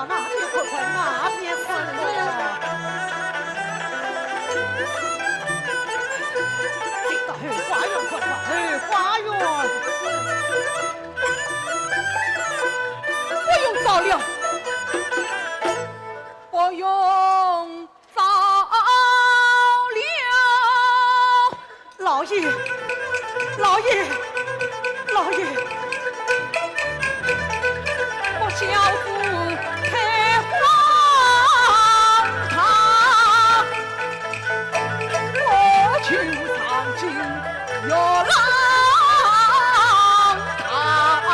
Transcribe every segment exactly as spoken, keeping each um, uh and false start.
那边快快，那边快快。这个后花园快快，后花园。不用找了，不用找了。 老爷，老爷，老爷，我小子太荒唐，我就上京要浪荡。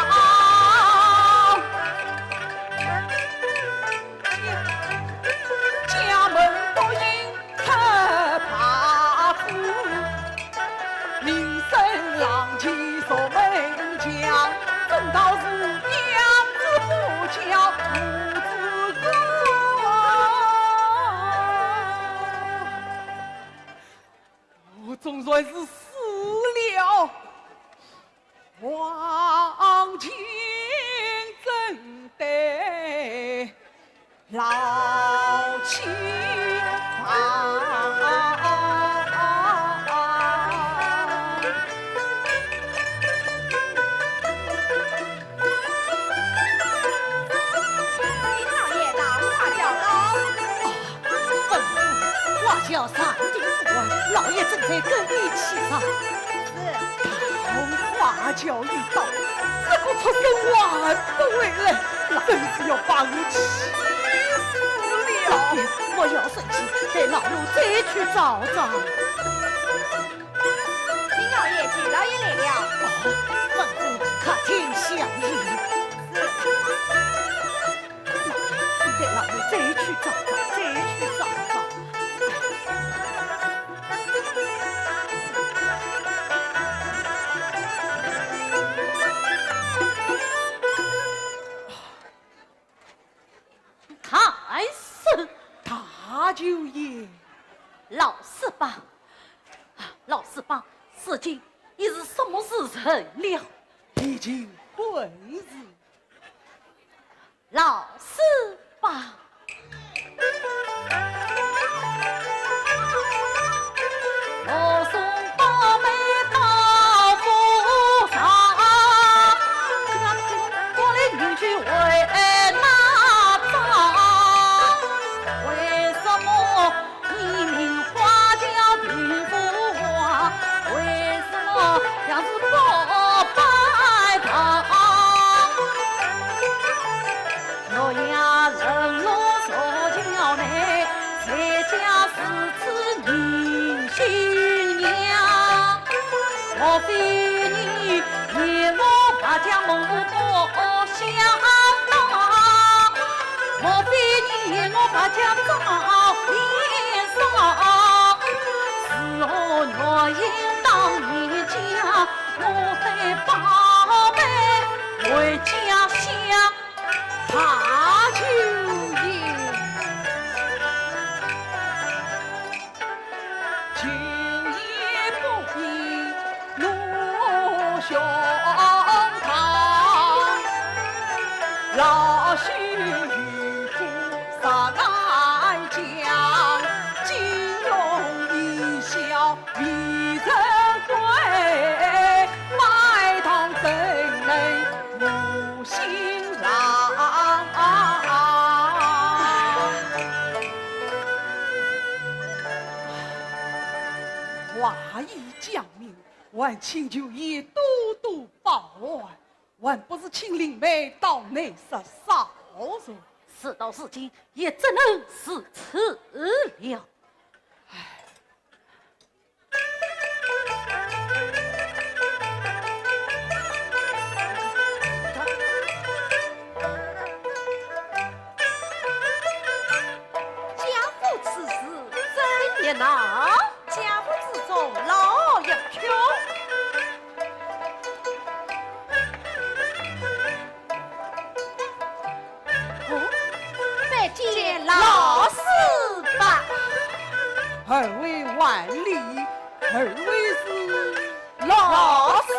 家门不幸出败子，名声浪迹入门墙，正道是养子不教，父子过。我总算是死了。 黄金镇的老七房。李少爷到，花轿到。 吩咐花轿上顶不完，老爷正在更衣起上。是。大红花轿一到，这个畜生还不回来，真是要把我气死了。老爷，莫要生气，待老奴再去找找。 林老爷，舅老爷来了。哦，吩咐客厅相迎。是。老爷，待老奴再去找找，再去找找。看是。大舅爷。老四伯，老四伯，如今已是什么时辰了？已经混日。老四伯。 我送宝贝到府上，我来女婿为哪桩？为什么你名花轿并不旺？为什么样子不拜堂？ 我呀，人落坐轿内，谁家是此人新娘？莫非你嫌我白家门户不相当？莫非你嫌我白家早已散？是我愿意当你家，我带宝贝回家乡。 大舅爷，今夜不宜入学堂，老朽有苦实难讲，金龙一笑 未曾归，卖糖怎能误新郎？话已讲明，还请舅爷多多包涵，还不如请林妹到内室稍坐。事到如今，也只能如此了。唉。 家父此事怎样呐？家父之中老幼穷。 哦，拜见老师吧。二位还礼，二位是老师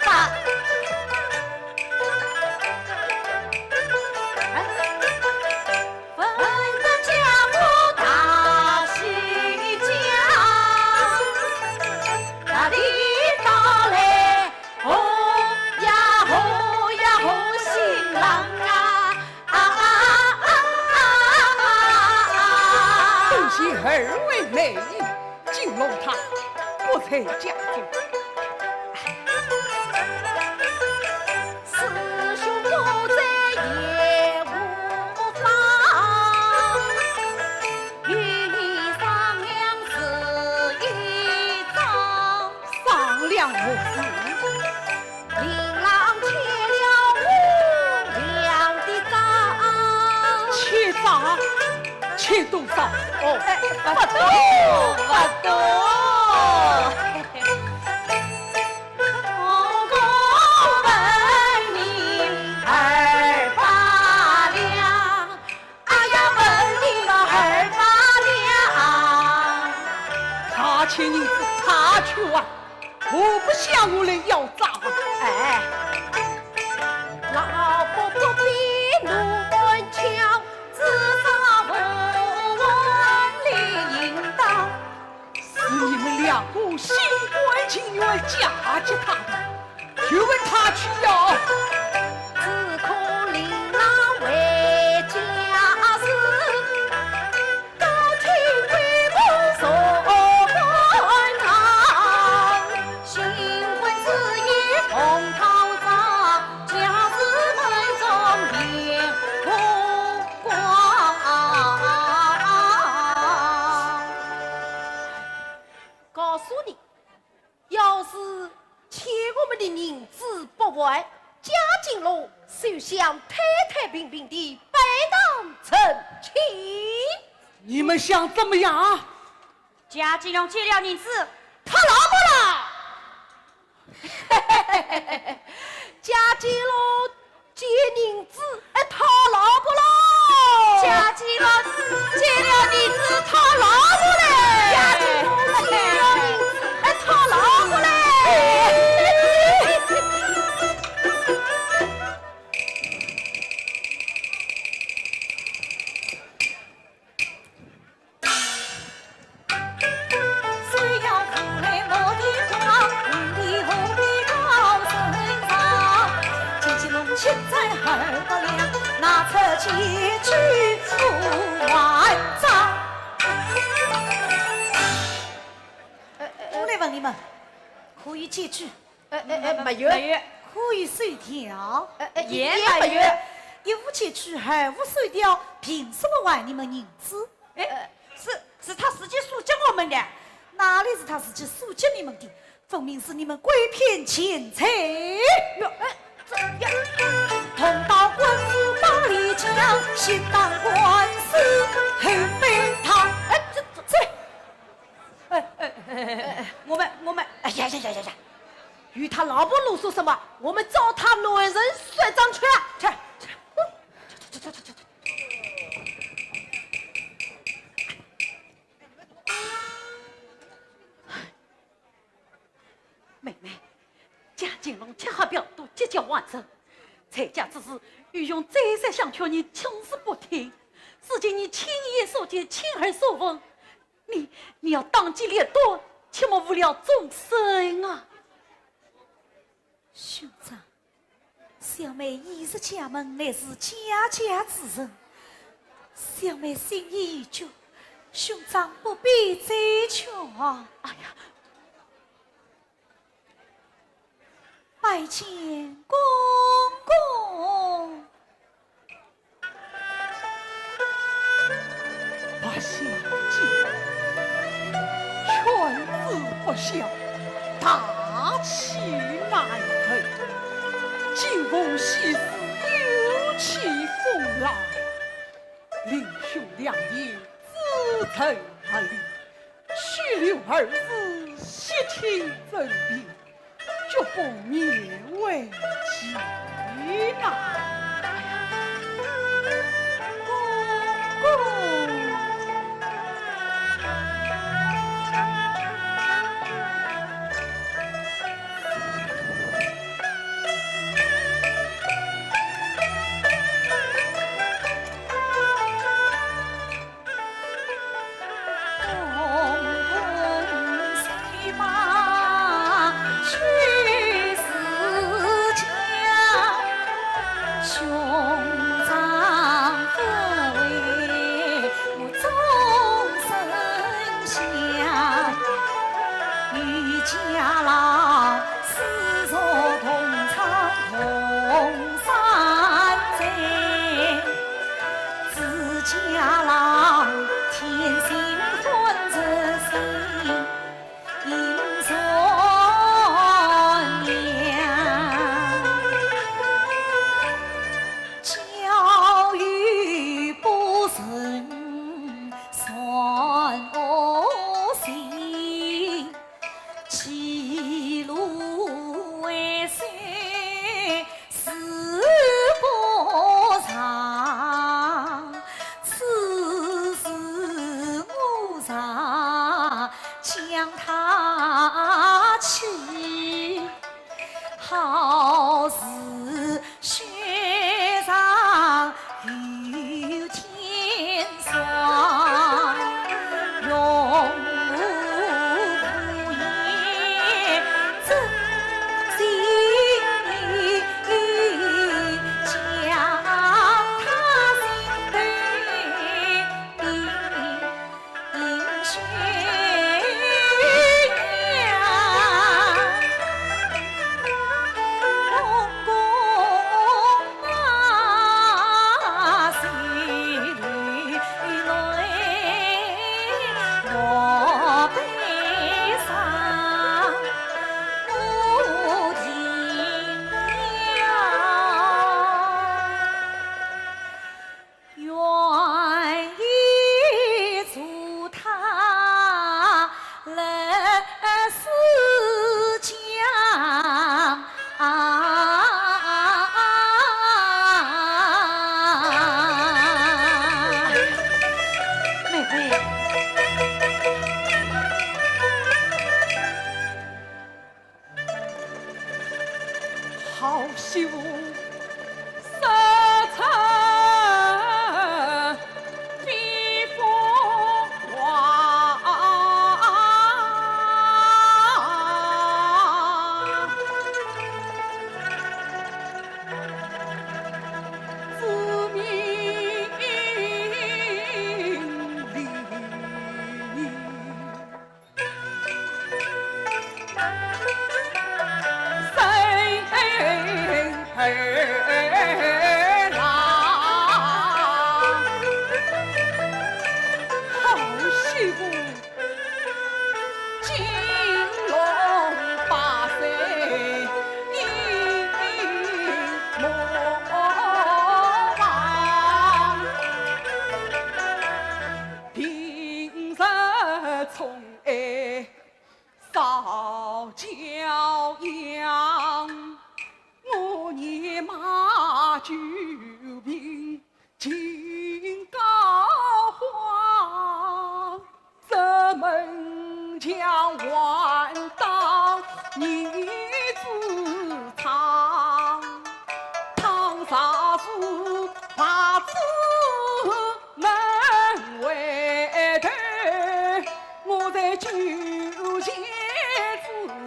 吧。哎，家中。商量何事？ 欠账？欠多少？哦，哎，勿多，勿多。他欠银子他去还，何必向我来要账？哎。 是你们两个心甘情愿嫁给他的，就问他去要。 告诉你，要是欠我们的银子不还，贾金龙就向太太评评理，拜堂成亲。你们想怎么样？ 贾金龙借了银子，讨老婆了。贾金龙借银子，哎，讨老婆了。贾金龙借了银子，讨老婆嘞。贾金龙借了银子，哎，讨老婆嘞。 我来问你们，可有借据？ 呃，呃，呃，没有。没有。可有收条？呃，呃，也也没有。没有。一无借据，二无收条，凭什么还你们银子？哎，呃，是，是他自己输给我们的。哪里是他自己输给你们的？分明是你们拐骗钱财。哟，哎，这，呀。同到官府保里江，先打官司后备堂。哎，这，这，这， 哎，哎，哎，哎，哎，我们，我们，哎呀呀呀呀呀，与他老婆啰嗦什么？我们找他男人算账去啊！去，去，去，去，去，去，去。妹妹，贾金龙吃喝嫖赌，结交外人，在家之事，愚兄再三相劝你，总是不听。如今你亲眼所见，亲耳所闻， 你，你要当机立断，切莫误了众生啊！兄长，小妹已入家门，乃是家家之人，小妹心意已决，兄长不必再劝啊。哎呀， 拜见公公。八小姐，劝子不孝，大器难成。金凤喜事，有气奉郎，令兄两年子承父业，须留儿子悉听政令， 决不勉为其难。公公。排在门外头，我在酒席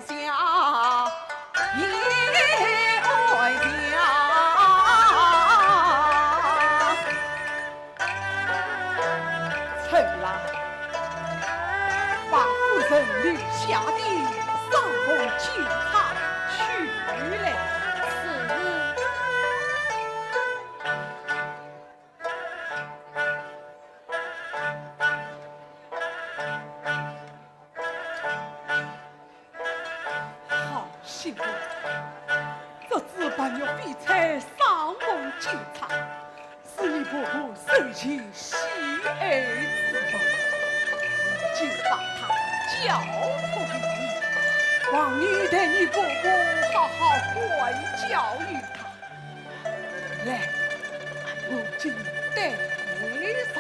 之下也安详。 陈郎，把夫人留下的双凤金钗取来。是。好媳妇，这只白玉翡翠双凤金钗， 是你婆婆生前喜爱之物，我就把它交付给你，望你待你婆婆好好管教于她。来，我给你带上。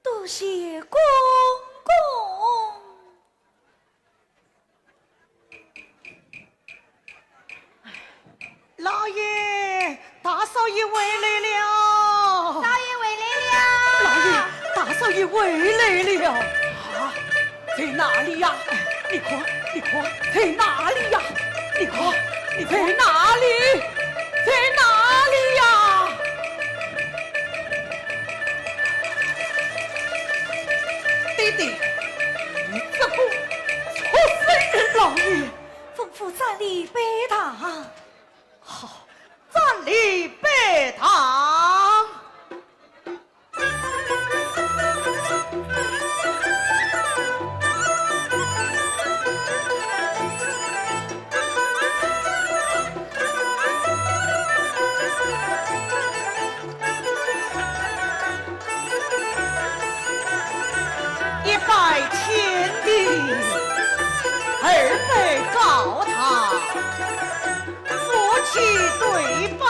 多谢公公。老爷，大少爷回来了。少爷回来了。老爷，大少爷回来了。啊，在哪里呀？你看，你看，在哪里呀？你看，你在哪里？在哪里呀？ 爹爹，你这个畜生！老爷，吩咐站立拜堂。好，站立拜堂。 一拜天地，二拜高堂，夫妻对拜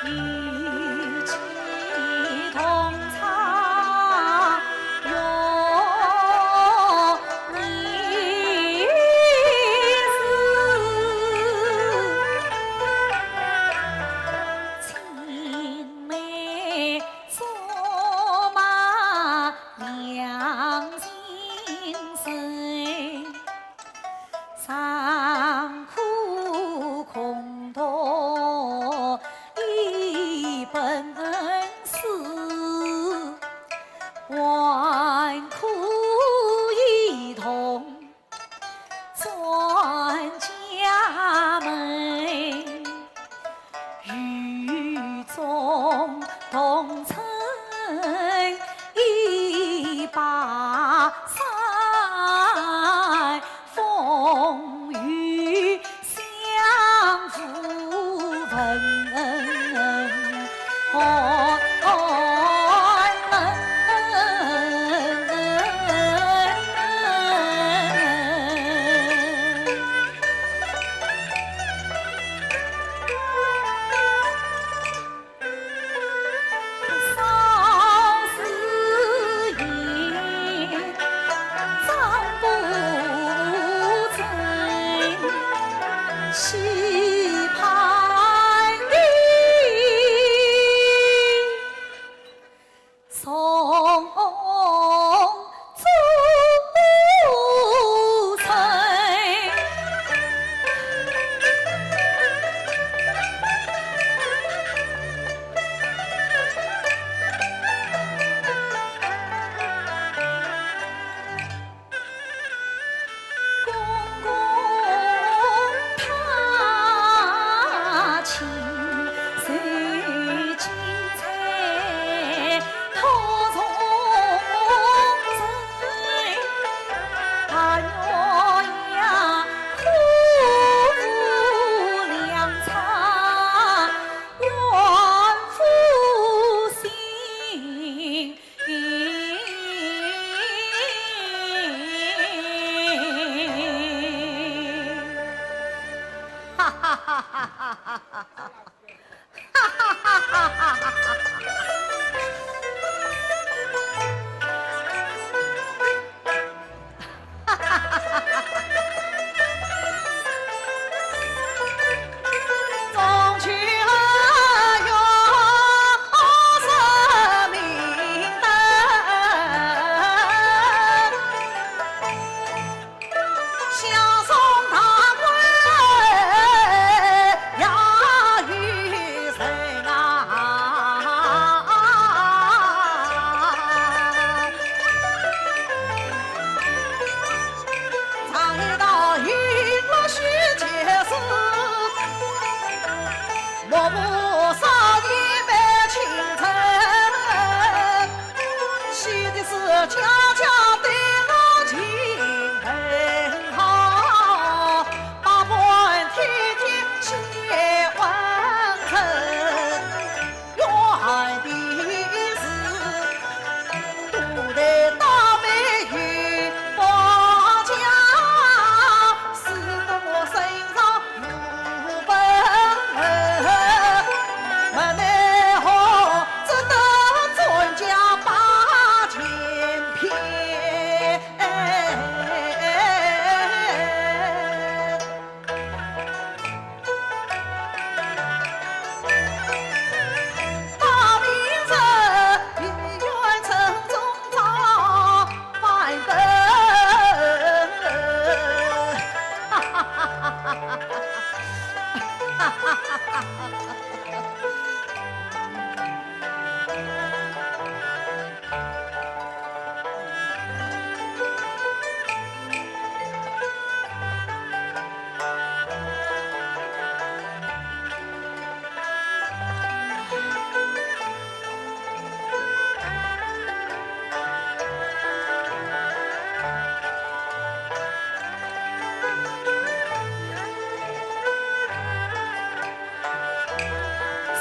与其同窗永年时，青梅竹马两情深。 长苦空读一本书，还苦一同转家门。 雨中同乘一把伞，风雨相扶问候。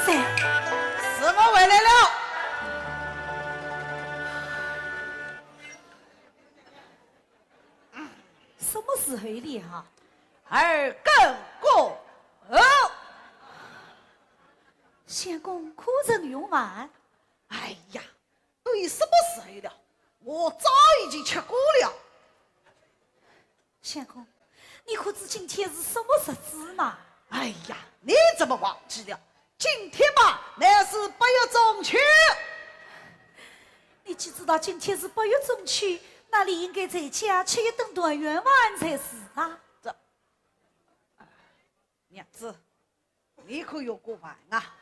三，是我回来了。什么时候的啊？二更过后。相公可曾用饭？哎呀，对什么时候了？我早已经吃过了。相公，你可知今天是什么日子吗？哎呀，你怎么忘记了？今天嘛，乃是八月中秋。你既知道今天是八月中秋，那你应该在家吃一顿团圆饭才是啊。这，娘子，你可有过饭啊？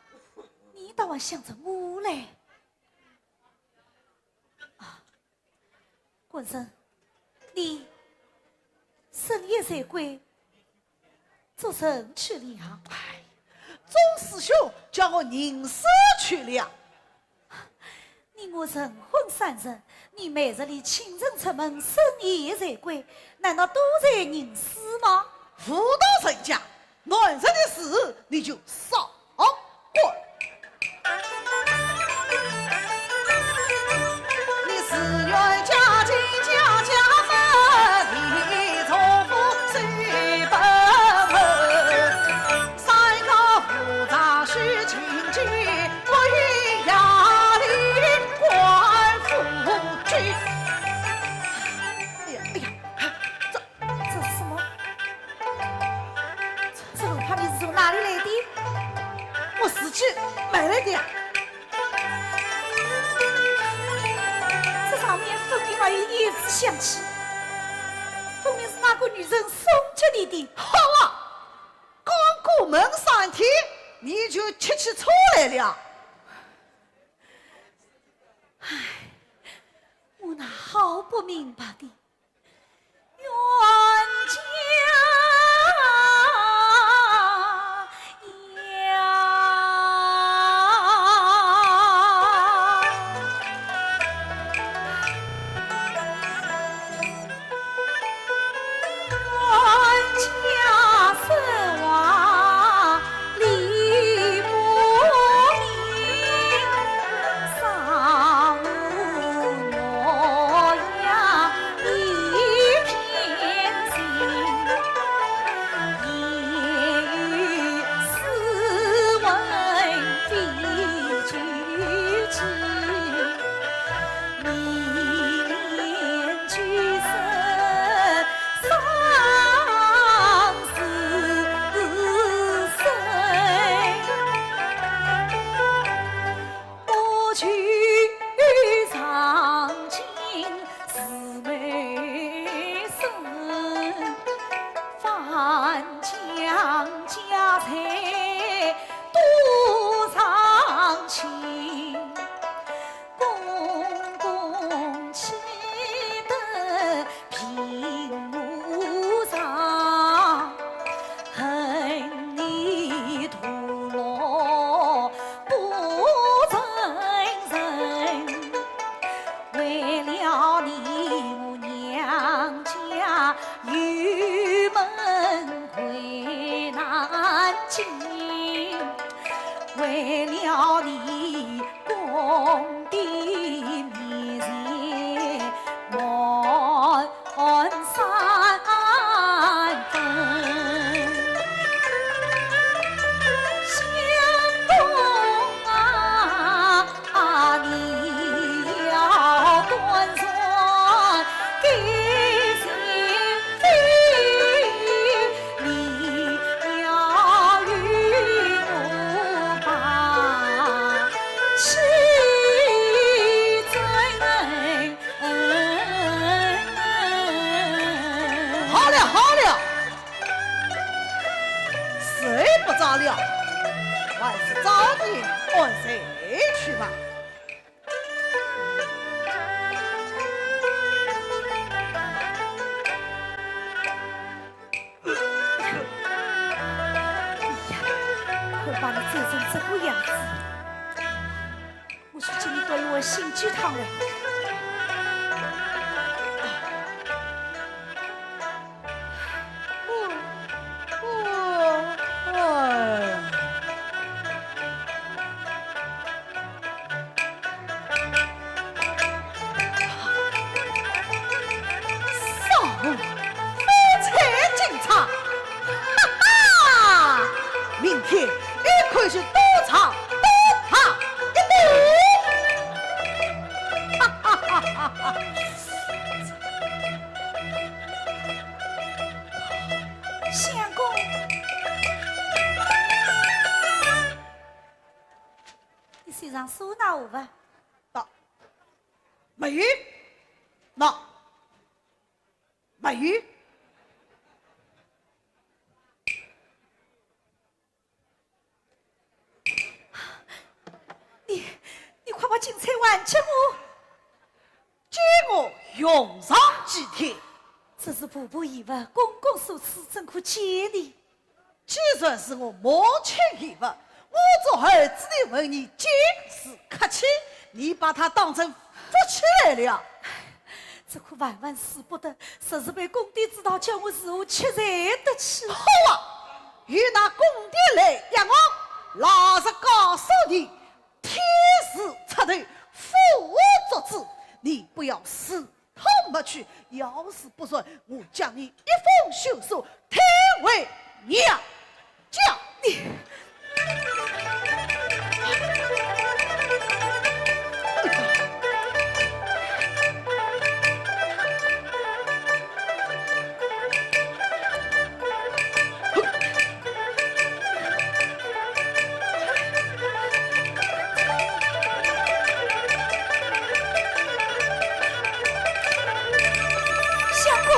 你倒还想着我嘞？啊，官人，你深夜才归，做甚去了？哎，钟师兄叫我吟诗去了。你我人婚三日，你每日里清晨出门，深夜才归，难道都在吟诗吗？妇道人家， 男人的事你就少管。你自愿嫁进家家门，你从不守本分。三个无常须清净，不依压力管夫君。哎呀，哎呀，这 这是什么？这文牌你是从哪里来的？我自己买来的呀。这上面分明还有胭脂香气，分明是那个女人送给你的。好啊，刚过门三天，你就吃起醋来了。唉，我哪好不明白的。 冤家呀。好了，好了，谁不着了？还是早点安睡去吧。 哎呀，看把你醉成这个样子，我去给你端一碗醒酒汤来。 少妇，非采进唱，哈哈！明天一看是多唱多身上收纳好吧？那，没有，那，没有。你，你快把金钗还给我！给我用上几天。这是婆婆遗物，公公所赐，怎可见你？既然是我母亲遗物，我做儿子的问你尽是客气，你把它当成福气来了。这可万万使不得，若是被公爹知道，叫我如何吃罪得起？好啊，有那公爹来压我，老实告诉你，天是贼头，父作主，你不要自讨没趣，要是不然，我将你一封休书，退回娘家。你，相公，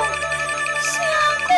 相公。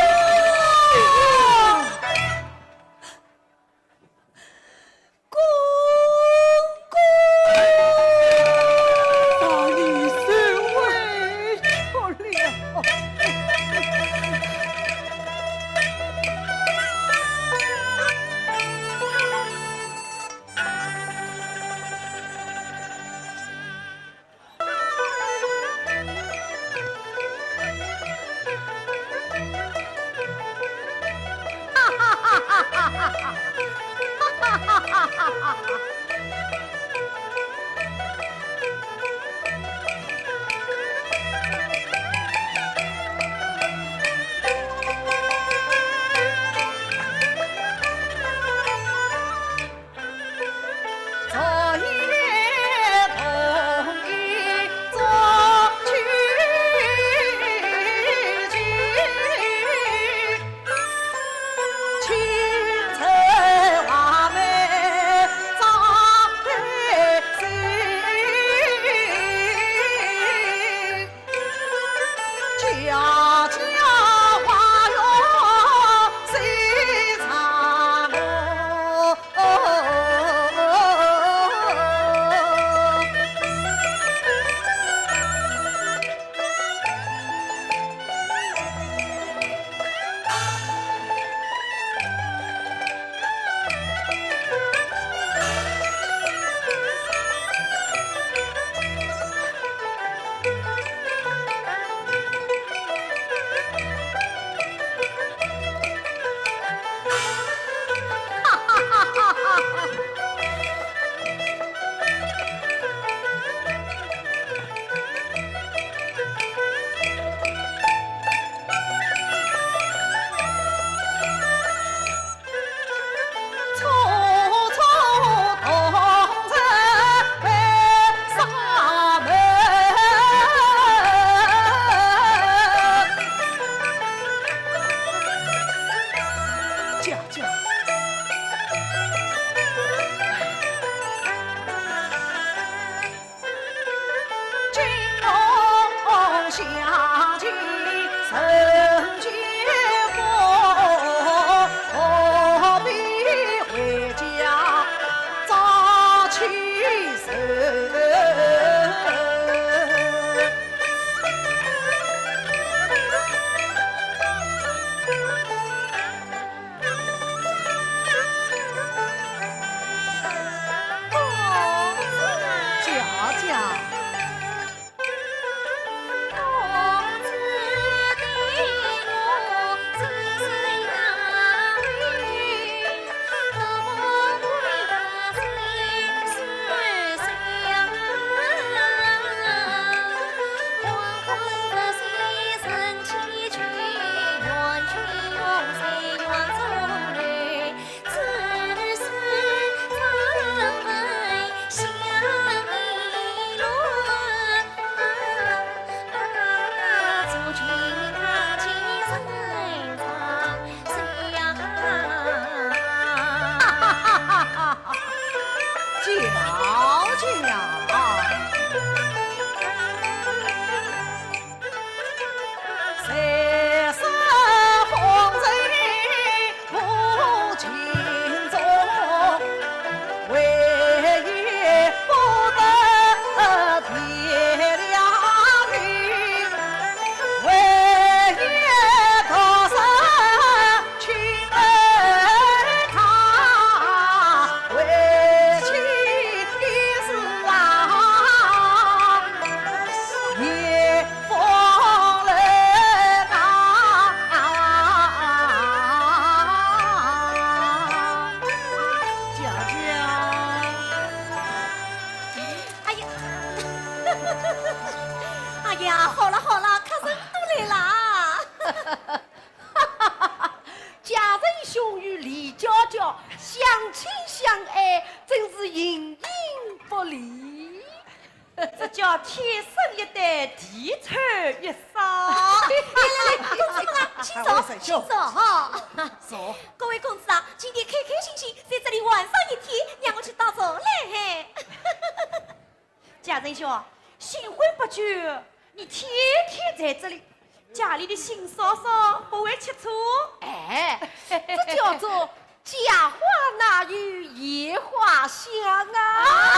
真是形影不离。这叫天生一对，地头一双。来来来，公子们啊，请坐，请坐。坐。各位公子啊，今天开开心心在这里玩上一天，让我去倒茶来。 嘉诚兄，新婚不久，你天天在这里，家里的新嫂嫂不会吃醋？哎，这叫做家花哪有野花香啊！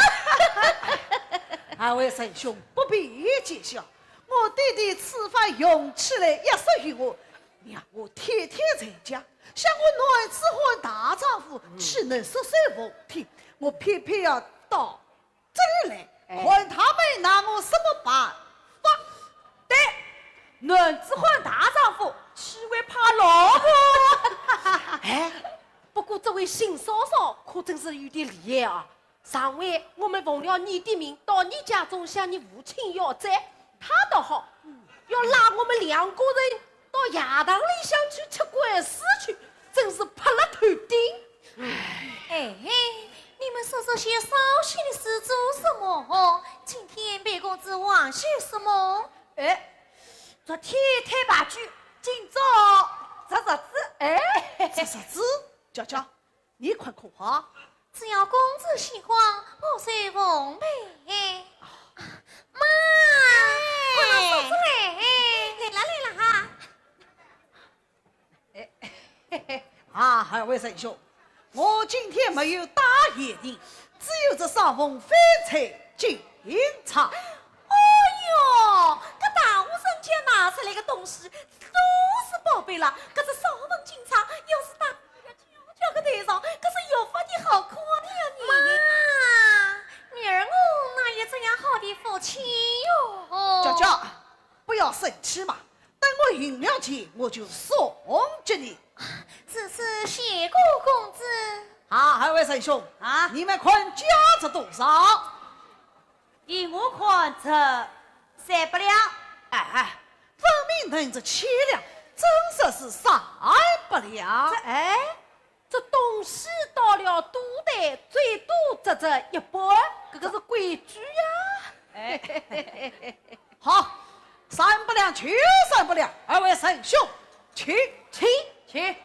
二位仁兄不必见笑，我爹爹此番用起来一说闲话，让我天天在家，想我男子汉大丈夫，岂能说说不听？我偏偏要到 这里来，哎。看他们拿我什么办法。对，男子汉大丈夫，岂会怕老婆？哎，不过这位新嫂嫂可真是有点厉害啊！上回我们奉了你的命，到你家中向你父亲要债，她倒好，要拉我们两个人到夜堂里向去吃官司去，真是拍了头顶。 哎，你们说这些烧心的事做什么？今天陪公子玩些什么？哎，昨天太白酒，今朝折折子。哎，折折子，娇娇，你看可好？只要公子喜欢，我随奉陪。妈，快拿嫂子来。来了，来了哈。 啊，二位仁兄，我今天没有带现银，只有这双凤飞彩金钗。哎哟，搿大户人家拿出来个东西都是宝贝了，搿只双凤金钗要是戴在娇娇个头上，可是越发的好看了呢。妈，女儿我哪有这样好的福气哟？娇娇，不要生气嘛， 等我赢了钱，我就送给你。如此谢过公子。啊，二位仁兄，啊？你们看价值多少？依我看，这三百两。哎，分明能值千两，怎说是三百两？这，哎， 这东西到了都得最多折折一半，搿个是规矩呀。哎，好，三百两就三百两，二位仁兄，请。请。请。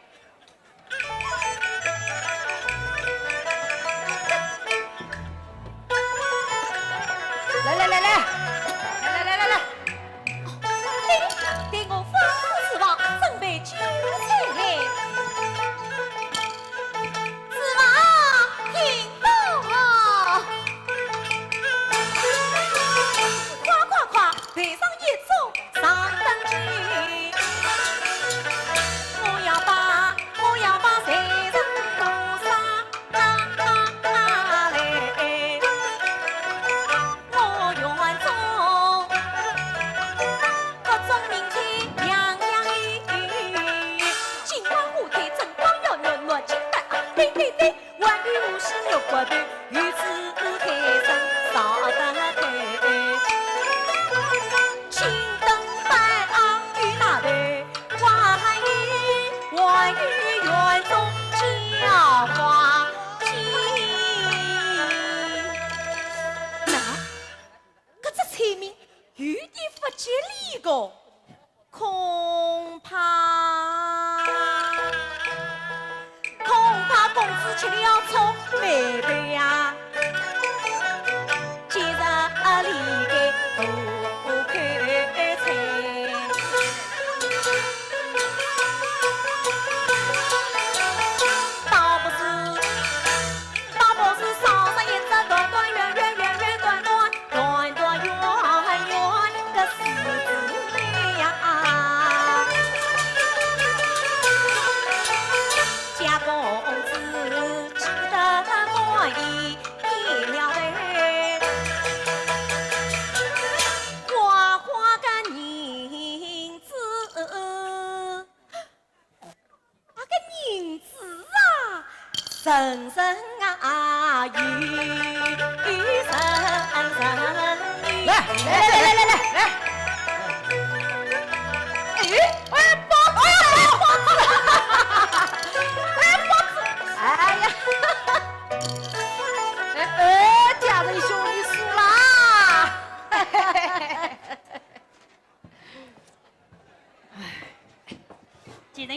来来来来，来来来来来。 待我吩咐厨房准备酒菜。厨房听候。快快快，备上一盅上等酒。我要把，我要把财神菩萨 我园中各种名菜样样有，金瓜花菜蒸汤圆，软软金蛋啊，对对对，还有五十肉骨头，鱼翅海参烧得开。青灯板啊，有大头。 还有，还有园中叫花鸡。喏，搿只菜名有点勿吉利个，恐怕，恐怕公子吃了触霉霉呀。 今日里个大口菜，倒不是，倒不是烧上一只团团圆圆，圆圆团团，团团圆圆个狮子呀。 家公子吃得满意了嘞，花花个银子，啊个银子啊，人人啊有，人人有。来来来来来来。 哎，哎，包子，哎，包子，哎，包子，哎呀，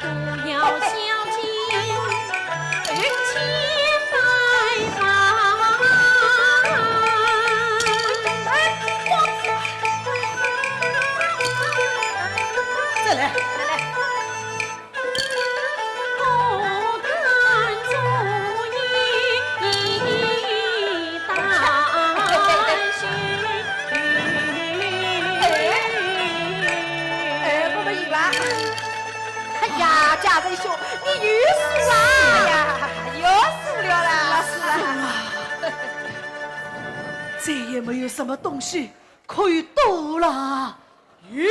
不要小心千百万。再来，再来。 哎，哎，我们赢了。哎呀，家珍兄，你又输了。哎呀，又输了啦。输了，输了。再也没有什么东西可以赌了。咦，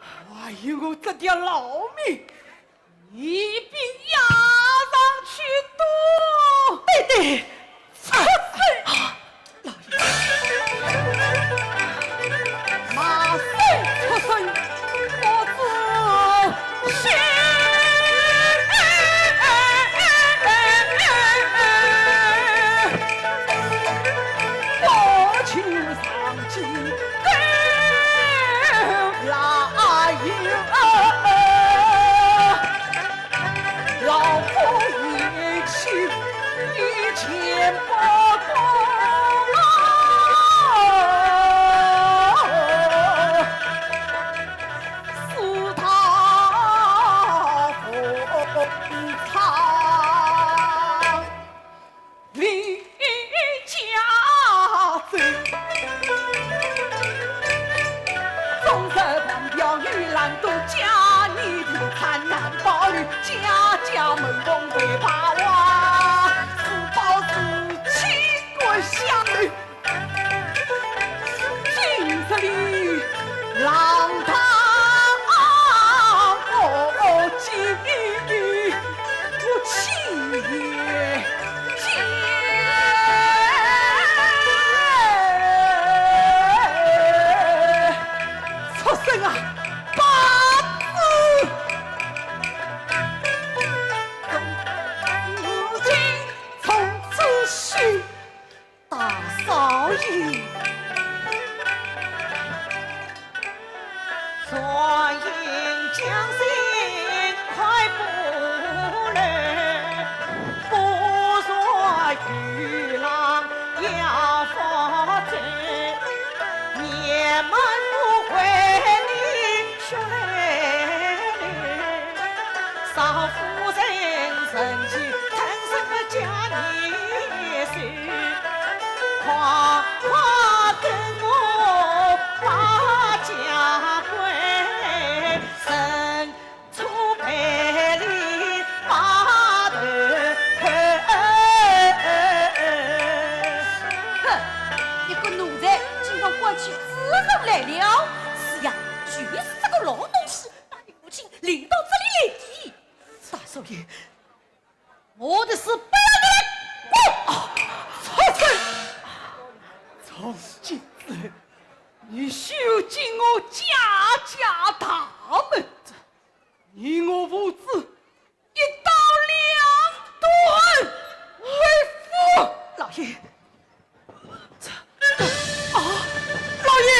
还有我这条老命， 你比压上去赌。对，对。出生！老爷。马上出生，我自信。我就上京。 老夫一去，一钱不够啊，四大红仓。 李家珍，终日旁边与兰都家，你的贪婪暴力，家家门风被霸王，自暴自弃，滚下去。 今日里浪荡我今不起见。畜生啊，八字！从今从此许 大少爷。传音将军快步来，不说与狼要发战，年迈不会你 血泪泪，少夫人忍气吞声将你收，快快跟我把家归，身处陪礼把头叩。哼，一个奴才，竟敢管起主人来了！是呀，就是这个老东西， 把你母亲领到这里来的。大少爷，我的事不要你来管。啊，畜生！从今之后，你休进我贾家大门，你我父子一刀两断，为父！老爷，这，这，啊，老爷，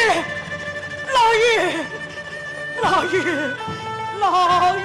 老爷，老爷，老爷！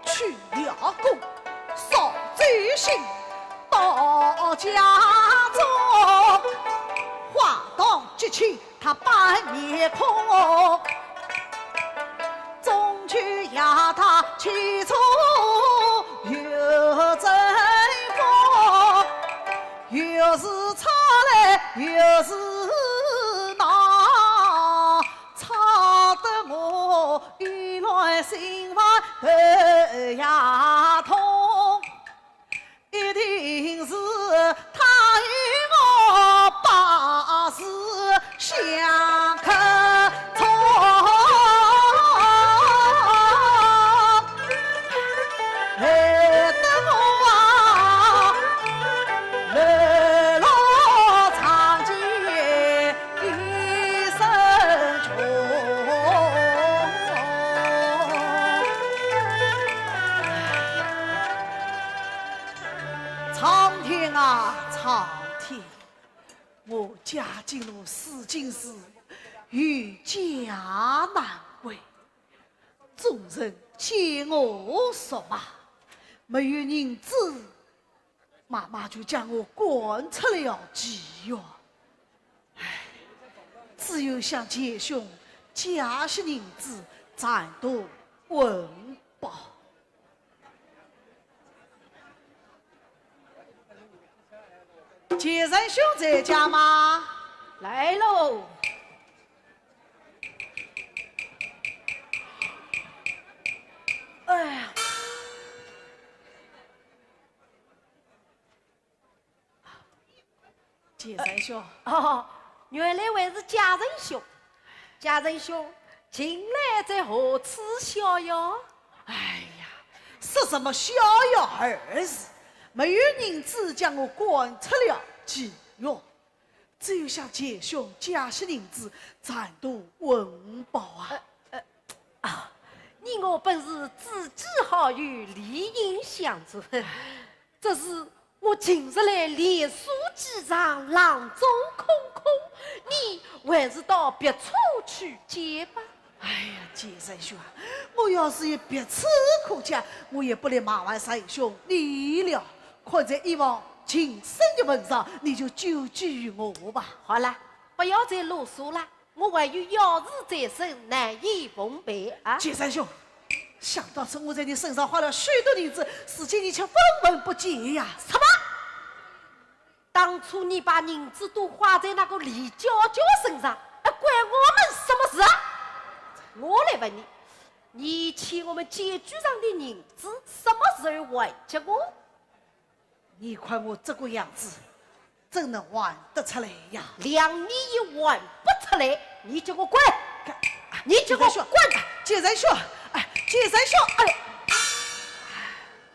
去了个少走心到家中，话到激起他板面孔，终究要他起初有争锋，又是吵来又是闹，吵得我 一乱心烦头也痛，一定是他与我把事相啊，苍天！我家境如此贫苦，有家难归，众人见我说骂，没有银子，妈妈就将我赶出了妓院。唉，只有向钱兄借些银子，暂度温饱。 钱仁兄在家吗？来喽。哎呀，钱仁兄。哦，原来还是钱仁兄。钱仁兄，近来在何处逍遥？哎呀，说什么逍遥二字，没有银子将我赶出了妓院，只有向钱兄借些银子，暂度温饱啊。呃，呃，啊，你我本是知己好友，理应相助。只是我近日来连宿几场，囊中空空，你还是到别处去借吧。哎呀，钱仁兄啊，我要是有别处可借，我也不来麻烦仁兄你了。看在以往情深的份上，你就救救我吧。好了，不要再啰嗦了，我还有要事在身，难以奉陪啊。钱仁兄，想当初我在你身上花了许多银子，如今你却分文不借呀。什么？ 当初你把银子都花在那个李娇娇身上，还关我们什么事啊？我来问你，你欠我们借据上的银子，什么时候还给我？你看我这个样子，怎能还得出来呀？谅你也还不出来，你给我滚！你给我滚！钱仁兄，哎，钱仁兄，哎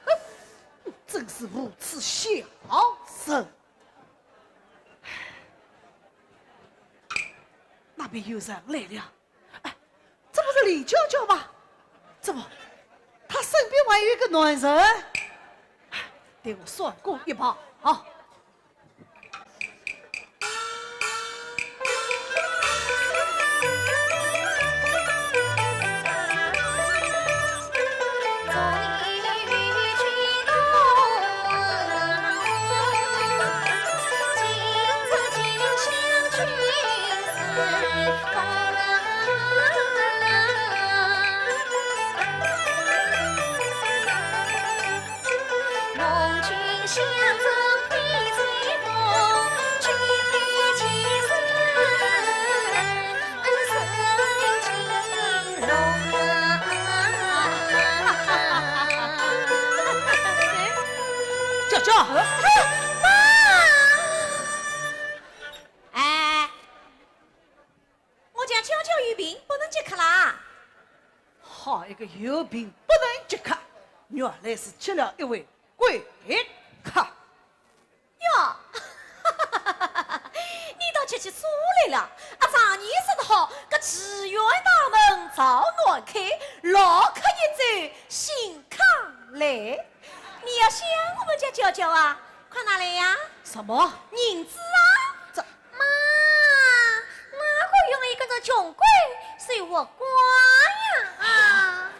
呦，真是无耻小人！ 那边有人来了。哎，这不是李娇娇吗？怎么，她身边还有一个男人？哎，待我闪过一旁啊。娇娇。哎，我家娇娇有病，不能接客啦。好一个有病不能接客，原来是接了一位贵客。 哟，你倒吃起醋来了。啊，常言说得好，搿妓院大门朝南开，老客一走心康来。你要想我们家娇娇啊，快拿来呀。什么？银子啊。这……妈，哪个愿意跟着穷鬼受活瓜呀？啊！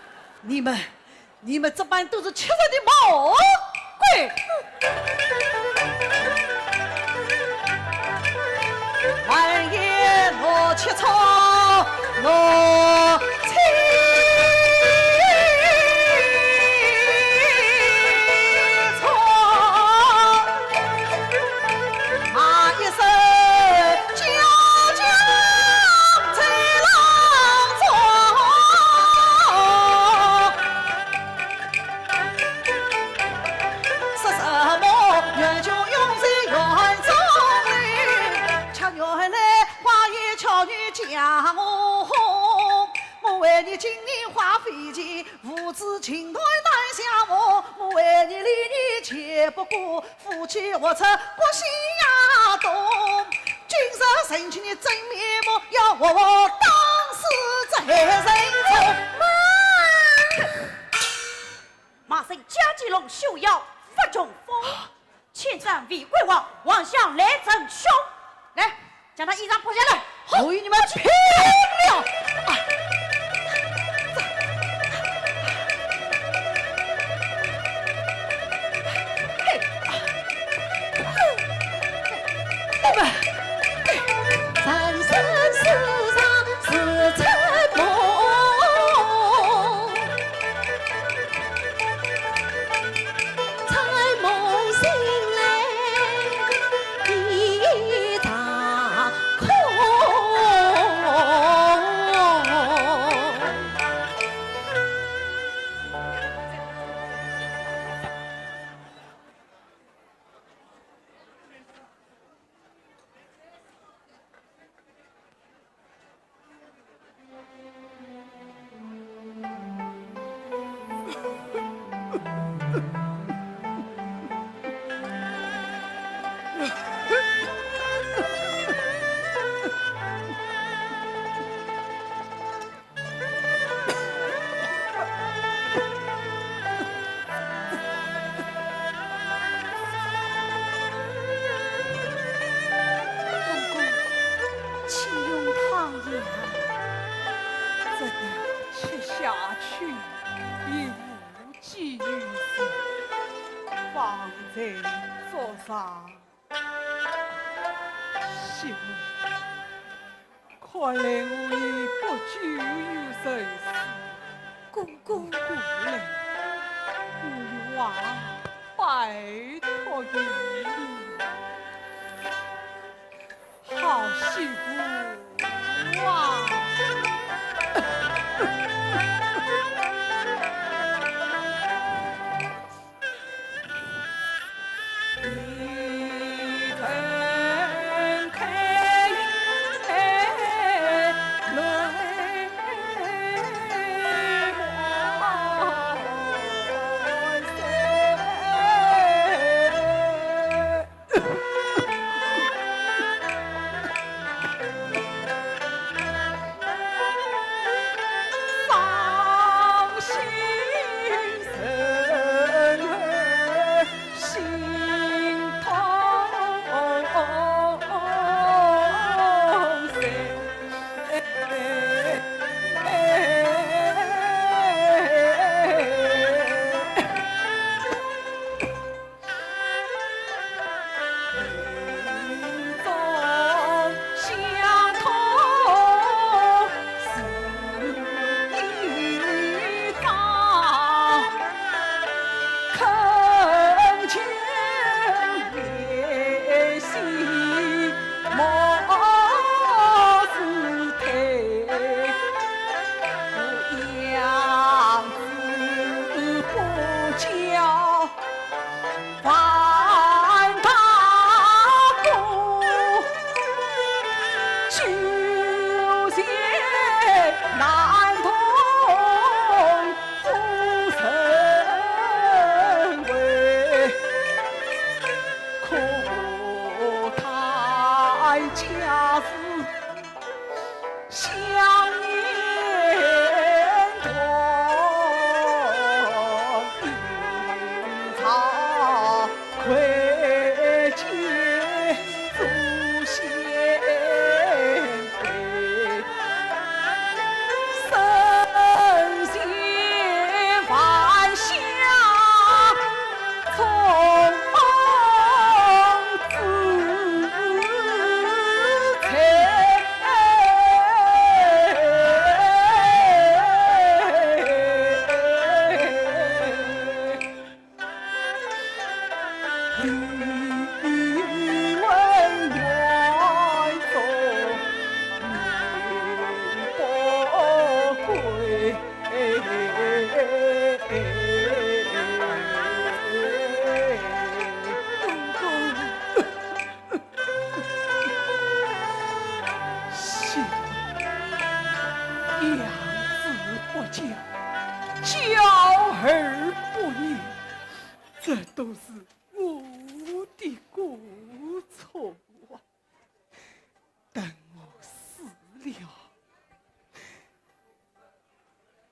你们 你们这班都是吃人的魔鬼！妈！骂声家鸡笼，休要发穷疯。千丈为国王，王相来称兄。来，将他衣裳脱下来。好，我与你们拼了！啊！嘿！你们！三生石上是春梦。 春梦醒来一场空。 公公，请用汤药。这个吃下去已无济于事，方才作罢。 媳妇，看来我已不久于人世。公公。过来，我有话拜托于你。好媳妇啊！公公。 媳妇，养子不教，教儿不严，这都是我的过错啊。等我死了，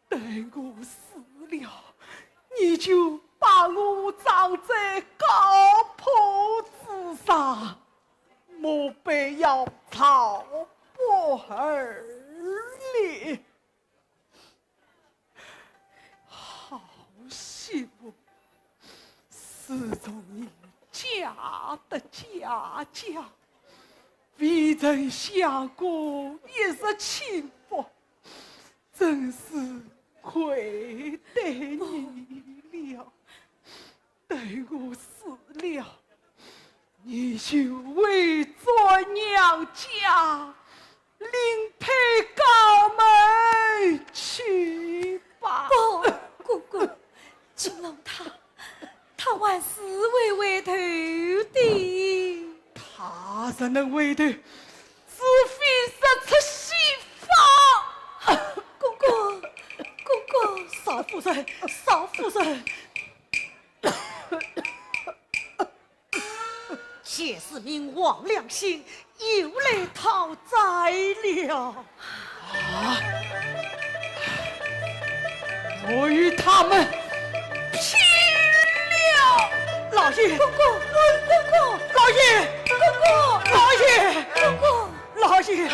等我死了，你就把我葬在高坡不要朝不而立。好媳妇，自从你嫁得贾家，未曾享过一日清福，真是亏待你了。 待我死了，你就回转娘家，另配高门去吧。不，姑姑，金龙他，他还是会回头的。他若能回头，除非是出西方。姑姑，姑姑。少夫人，少夫人。 谢世民王良心，又来讨债了。啊！我与他们拼了！老爷，公公，公公，老爷，公公，老爷，公公。 老爷。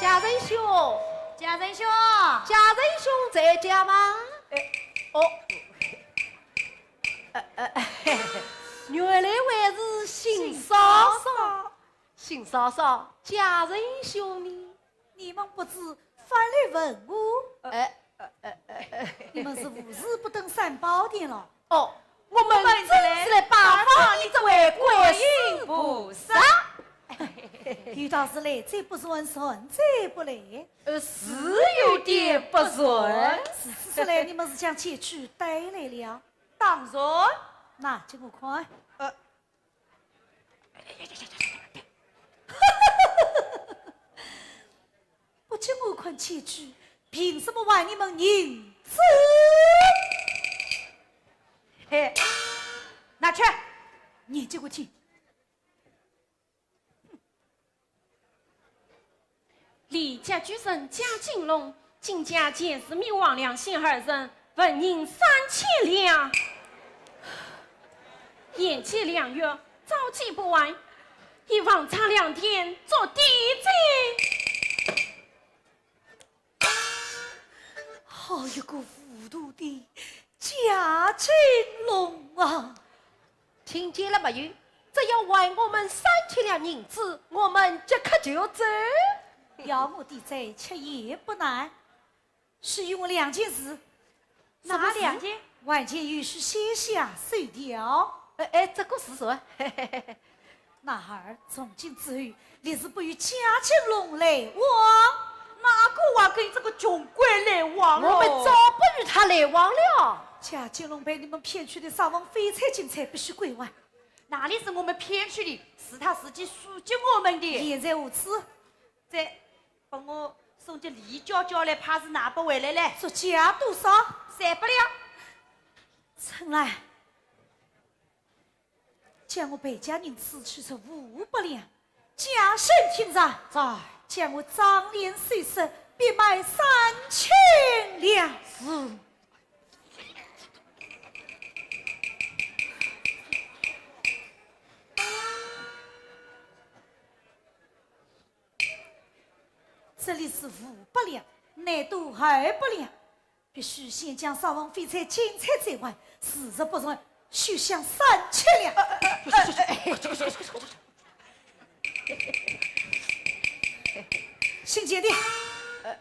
家人兄，家人兄，家人兄在家吗？哎，哦，呃，呃，原来还是邢嫂嫂。邢嫂嫂，家人兄呢？你们不知，反来问我。哎， 你们是无事不登三宝殿了？哦，我们正是来拜访你这位观世音菩萨。有道是来者不善，善者不来。呃，是有点不善。如此说来，你们是将契据带来了？当然。拿给我看。呃， 不给我看契据，凭什么还你们银子？嘿，拿去，念给我听。李家主人贾金龙， 今借钱世民王良心二人纹银三千两，延期两月，照期不还，以房差两天做抵债。好一个糊涂的贾金龙啊！听见了没有？只要还我们三千两银子，我们即刻就走。要我抵债，却也不难。 是有两件事。哪两件？还有件有事先下手条。哎，哎，这个是什么？男儿从今之后，立誓不与贾金龙来往。哪个还跟这个穷鬼来往哦？我们早不与他来往了。贾金龙被你们骗去的三房翡翠金钗必须归还。哪里是我们骗去的？是他自己输给我们的。现在无此。这 拨我送给李娇娇来，怕是拿不回来嘞。足价多少？三百两。春兰，将我赔家银子取出五百两，家信听着。在。将我妆奁首饰变卖三千两。是。 这里是五百两，难多二百两，必须先将三房翡翠金钗追还，如若不然，休想三千两。呃，呃，呃，呃，哎，这个，这个，这个，这个。姓钱的，呃，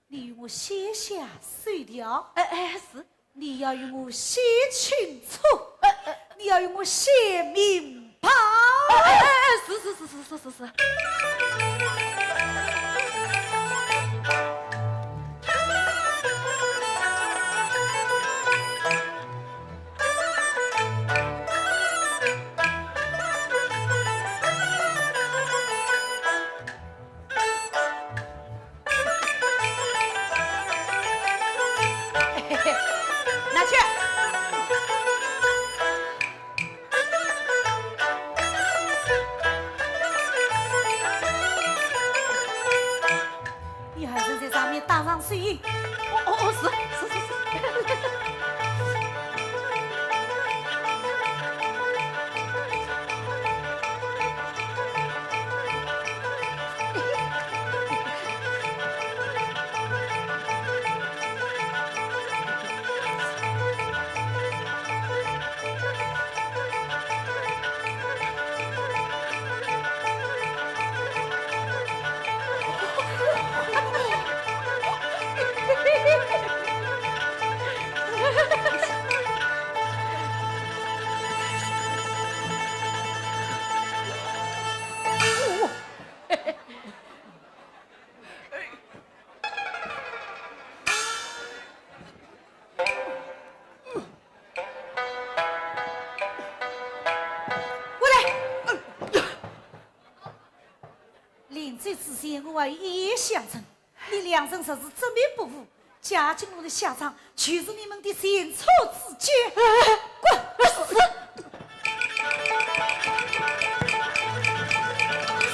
你与我先下手条。哎，哎，是。你要与我写清楚，哎，哎。你要与我写明白。哎，哎，哎，哎，是，是，是。嘿，拿去。你还是在上面打上水。哦，哦，哦，是，是，是，是。过来！临走之前，我还有一言相赠，你两人若是执迷不悟， 贾金龙的下场就是你们的前车之鉴。滚！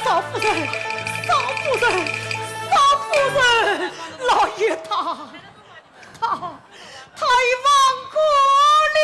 少夫人，少夫人，少夫人，老爷他，他，他已亡故了。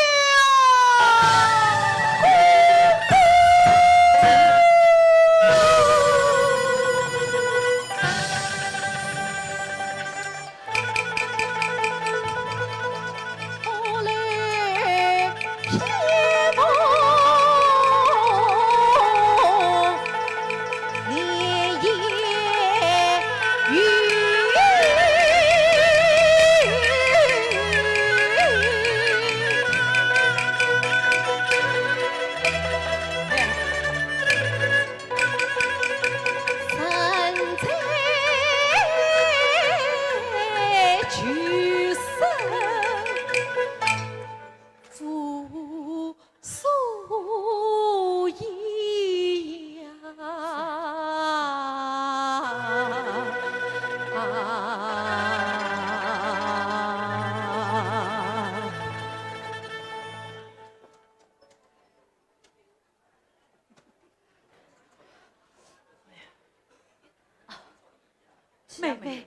妹妹，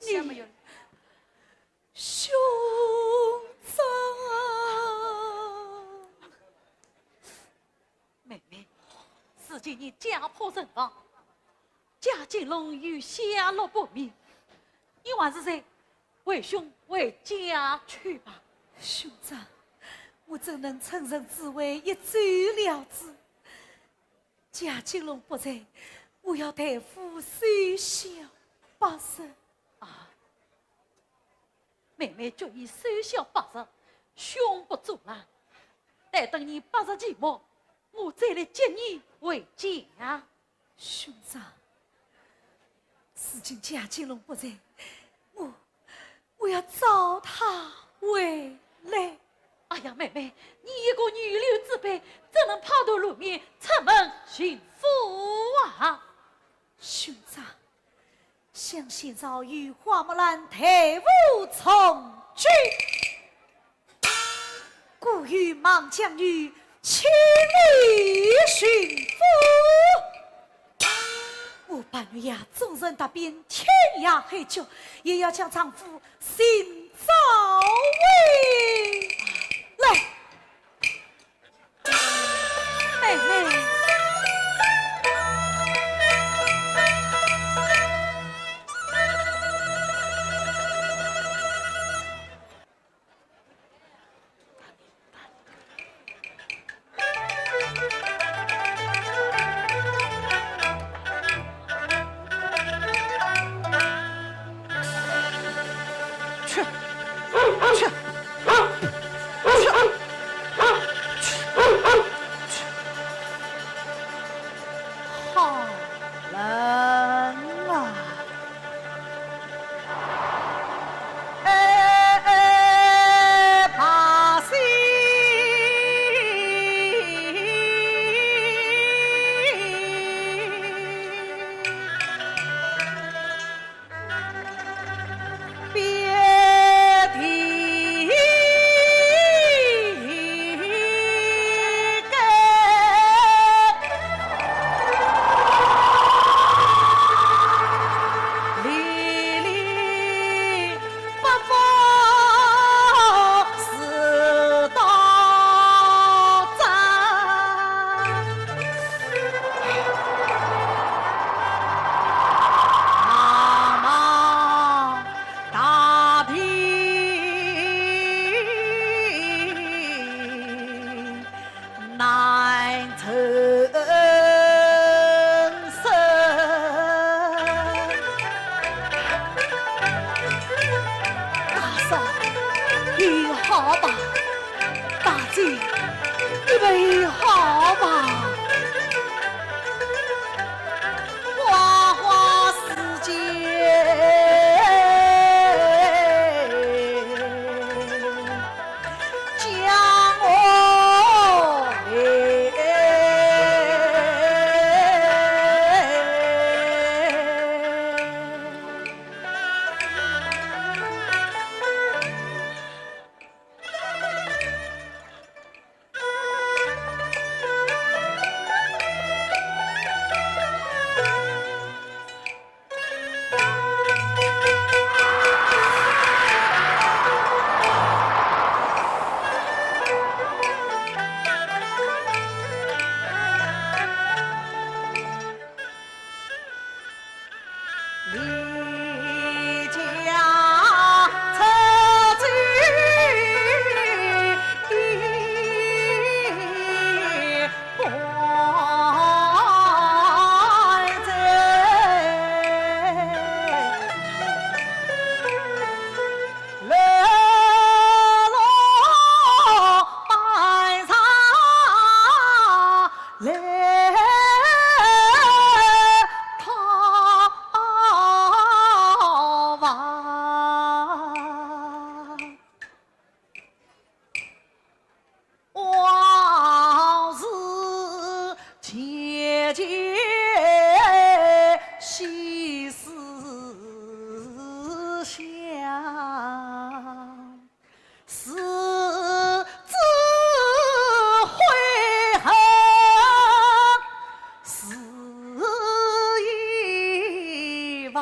你，兄长啊！妹妹，如今你家破人亡， 贾金龙又下落不明，你还是随为兄回家去吧。兄长，我怎能趁人之危一走了之？贾金龙不在，我要代父守孝八日。啊，妹妹决意守孝八日，兄不阻拦。待等你八日期满，我再来接你回家。 兄长，如今贾金龙不在，我，我要找他回来。哎呀，妹妹，你一个女流之辈，怎能抛头露面出门寻夫啊？兄长，想先朝有花木兰代父从军， 故有孟姜女千里寻夫。我白玉呀，纵然踏遍天涯海角，也要将丈夫寻找回来。妹妹。去，去，去，去，去。 好人啊！哎，哎，把心别提也好吧，大姐，你们也好吧。花花世界将我留。 离家出走的孩子，流落半山来讨饭。 往事渐渐细思想，是只悔恨时已晚。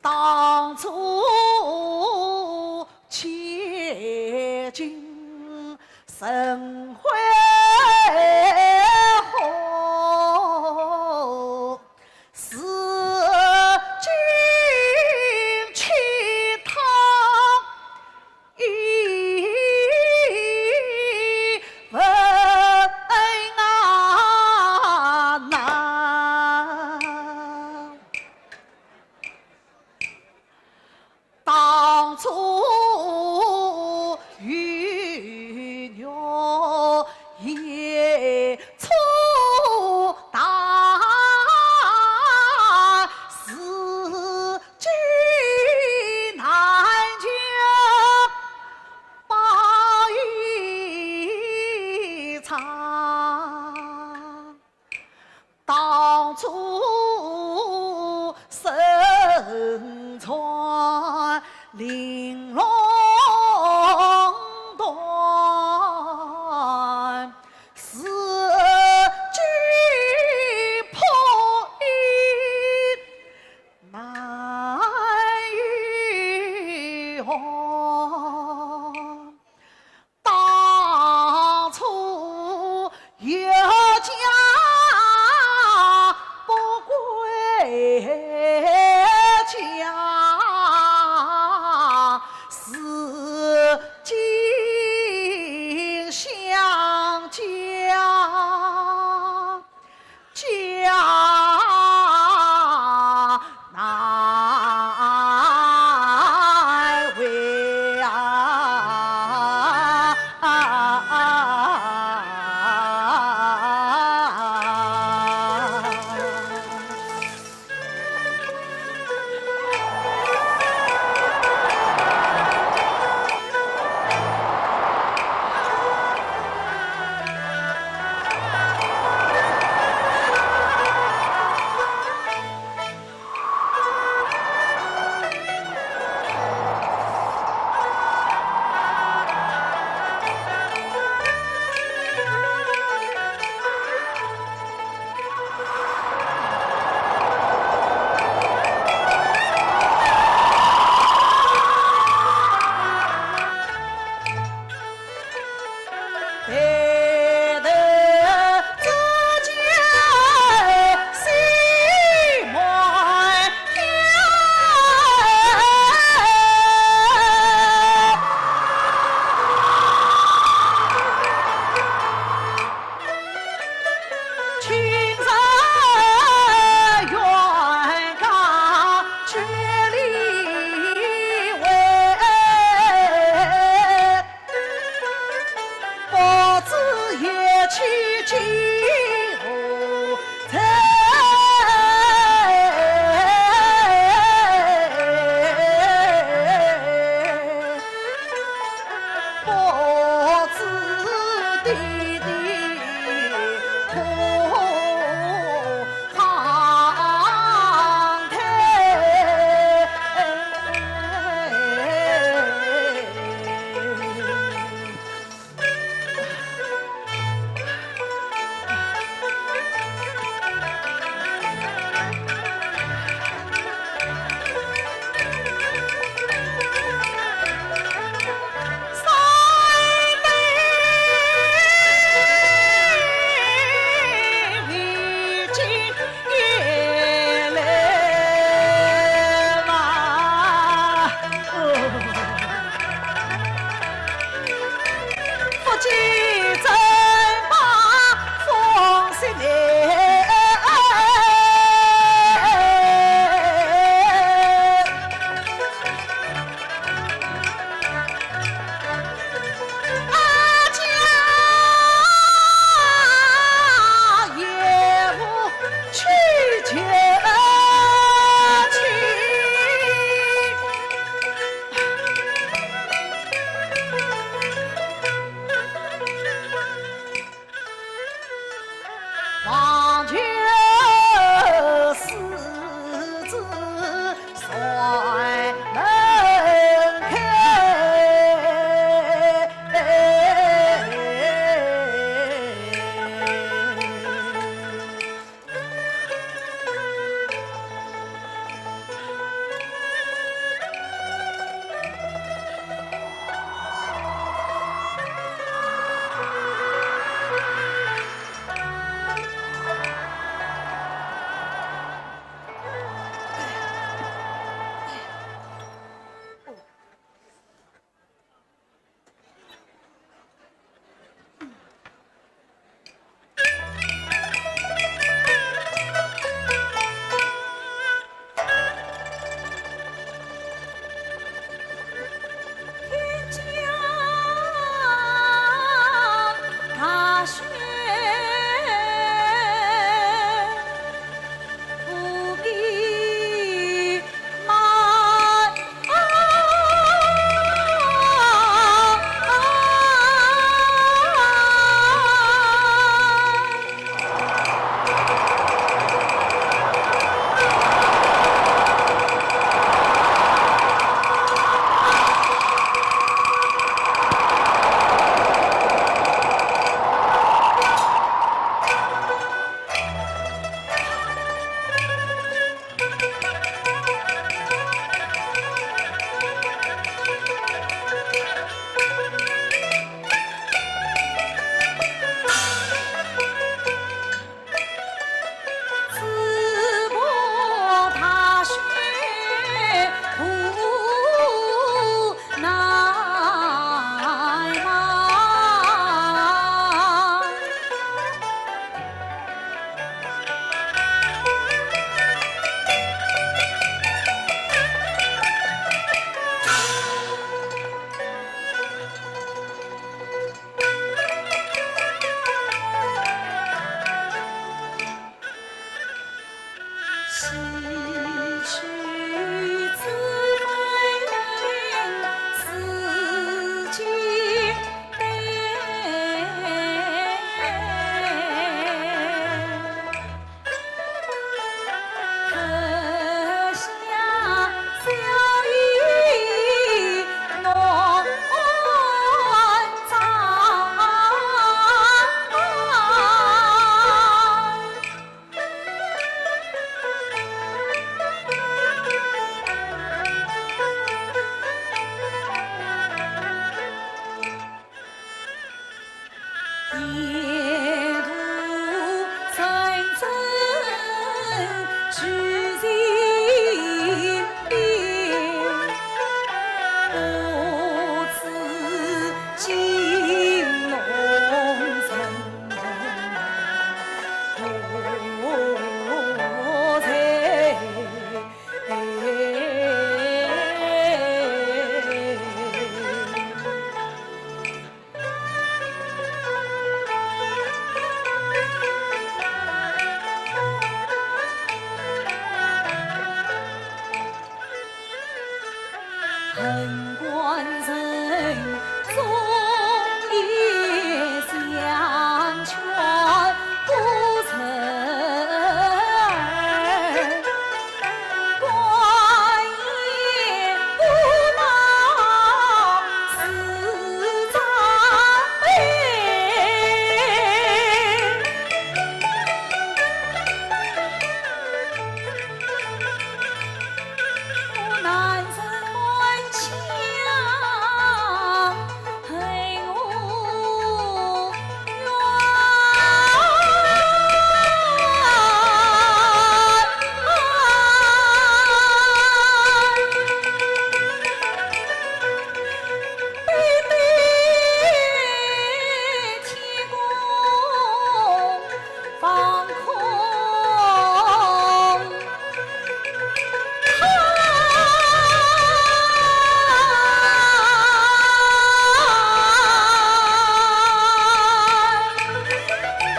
当初千金生辉煌，如今弃她一文难。 当初与我也错待，如今难将报一场。 当初身穿玲珑缎，如今破衣难与红。 当初有家不归家，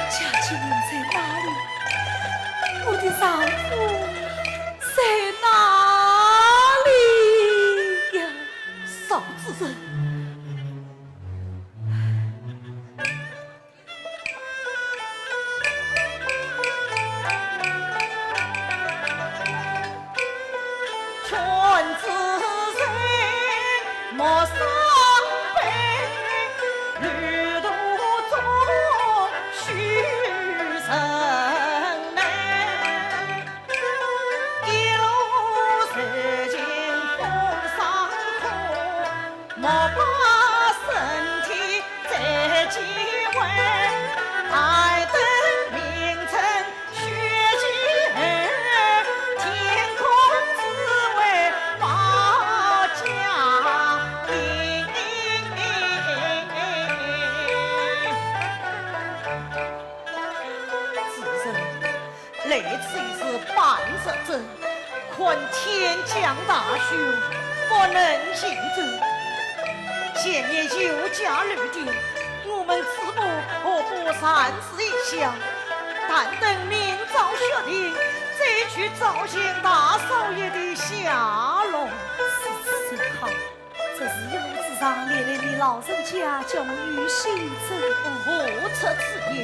家金在哪里？我的丈夫在哪里呀？赵子成。 子成，来此已是半日矣，看天降大雪，不能行走。前面有家旅店，我们子母何不暂时一下，但等明朝雪停，再去找寻大少爷的下落。是，是，好。 这是一路之上，连累你老人家，叫我有心之苦。何出此言，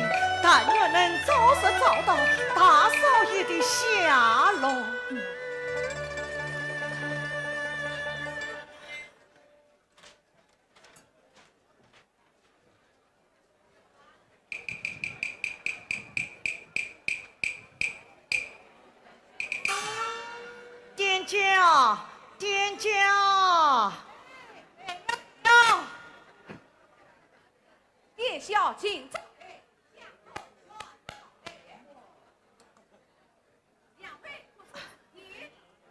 但愿能早日找到大少爷的下落。嗯。 店家，店家。店小姐。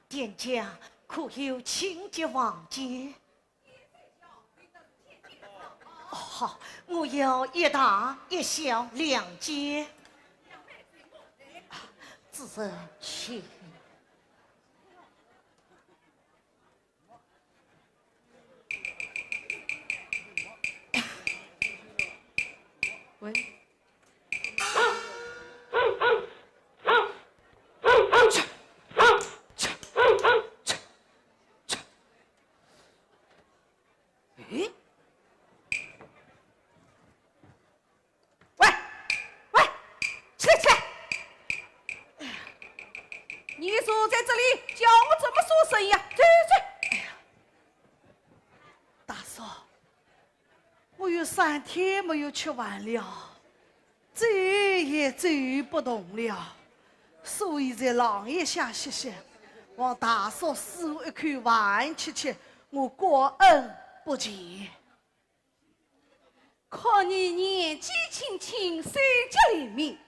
店家，可有清洁房间？ 哦，好，我要一大一小两间。子成，请。喂。你坐在这里，叫我怎么说生意啊？走，走。哎呀，大嫂，我有三天没有吃饭了，走也走不动了，所以在廊沿下歇歇，望大嫂赐我一口饭吃吃，我感恩不尽。 看你年纪轻轻，手脚灵敏，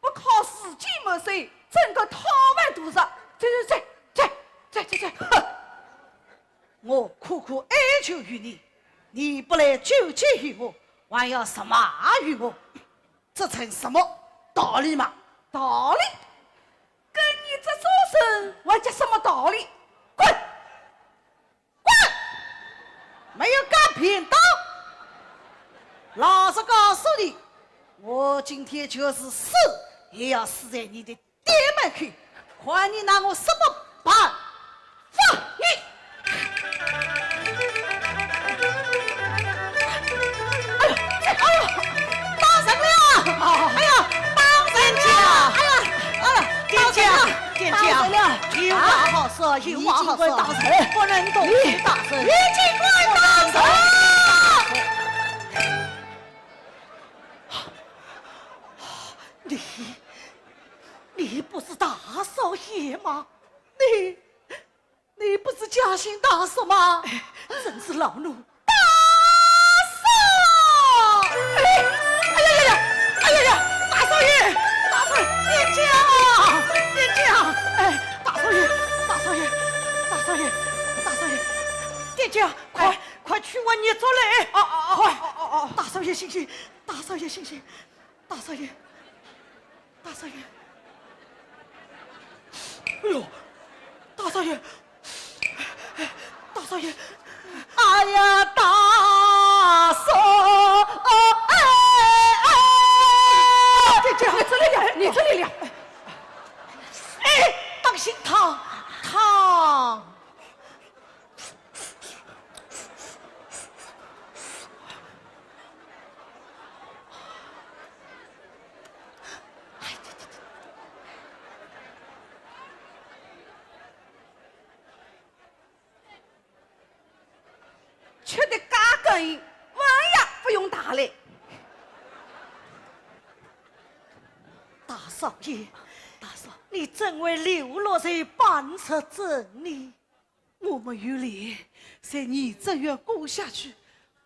不靠自己谋生，整个讨饭肚子。走，走，走，走，走，走，走。哼！我苦苦哀求于你，你不来救济于我，还要什么于我？这成什么道理嘛？道理？跟你这畜生，还讲什么道理？滚！ 滚！没有讲便当。老实告诉你，我今天就是死，也要死在你的店门口。看你拿我什么办法！你！哎呦，哎呦，打人了！哎呀，打人了！哎呀，哎呀，店家，店家，有话好说，有话好说，不能动手打人。你尽管打人！你，你不是大少爷吗？你，你不是嘉兴大叔吗？哎，真是老奴大嫂！哎，哎呀呀呀，哎呀呀，大少爷，大少爷，店家，店家，哎，大少爷，大少爷，大少爷，大少爷，店家，快，快去问你出来！哦，哦，哦，快！哦，哦，哦。大少爷醒醒，大少爷醒醒，大少爷，大少爷。 哎呦，大少爷，大少爷，哎呀，大嫂，哎，哎，店家，你这里了，你这里了。哎，当心烫，烫。 吃得干净，碗也不用汏嘞。大少爷，大嫂，你怎会流落在半尺镇呢？我没有脸在你这院过下去，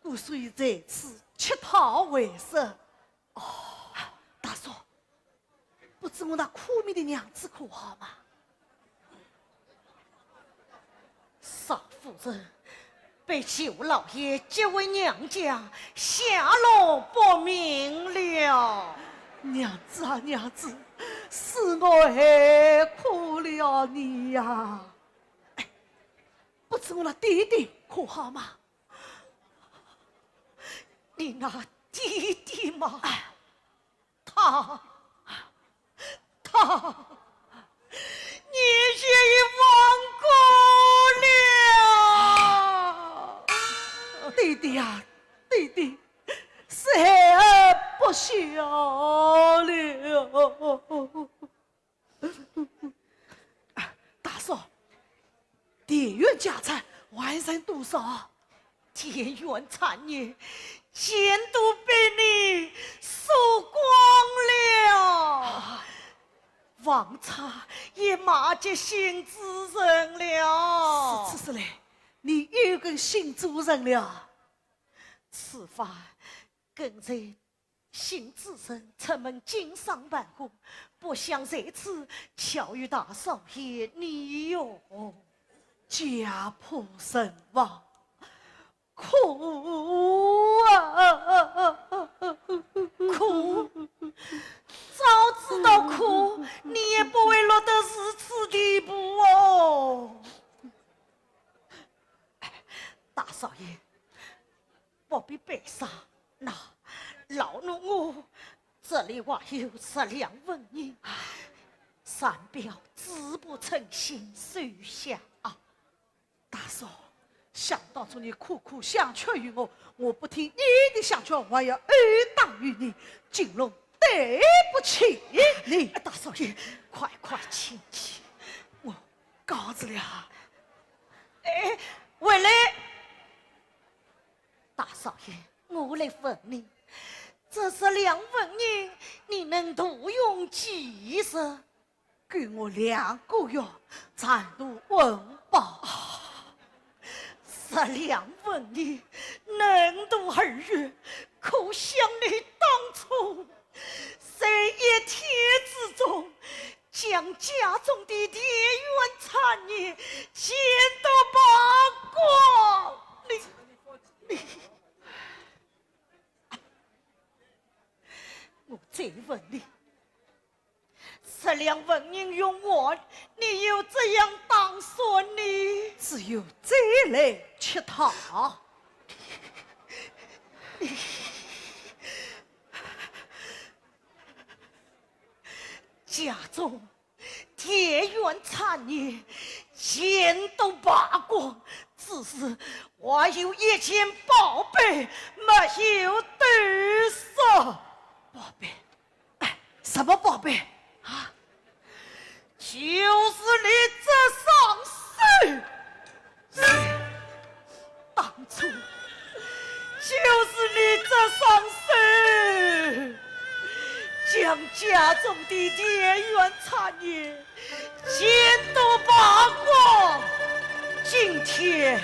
故所以在此乞讨为生。哦，大嫂， 不知我那苦命的娘子可好吗？少夫人被舅老爷接回娘家，下落不明了。娘子啊，娘子，是我害苦了你呀。哎，不知我那爹爹可好吗？你那爹爹嘛，哎， 他，他年前已亡故了。爹爹呀，爹爹，是孩儿不孝了。 大嫂，田园家产还剩多少？田园产业全都被你输光了，啊，房产也卖给新主人了。如此说来，你又跟新主人了？此番跟着 新主人出门经商办货，不想在此巧遇大少爷你哟。家破人亡，苦啊！苦？早知道苦，你也不会落得如此地步哦。大少爷， 不必悲伤。那老奴我这里还有十两纹银，三表子不称心，收下啊。大嫂，想当初你苦苦相劝于我，我不听你的相劝，还要殴打于你，金龙对不起你。大少爷，快快请起。告辞了。哎，回来。大少爷，我来问你，这十两纹银，你能度用几日？给我两个月，暂度温饱。十两纹银，能度二月，可想你当初 在一天之中，将家中的田园产业全都败光。你，你，我再问你，十两纹银用完，你又怎样打算呢？只有再来乞讨。 家中田园产业全都败光，只是还有一件宝贝没有得着。宝贝？哎，什么宝贝？啊？就是你这双手。 当初，就是你这双手，将家中的田园产业全都败光。今天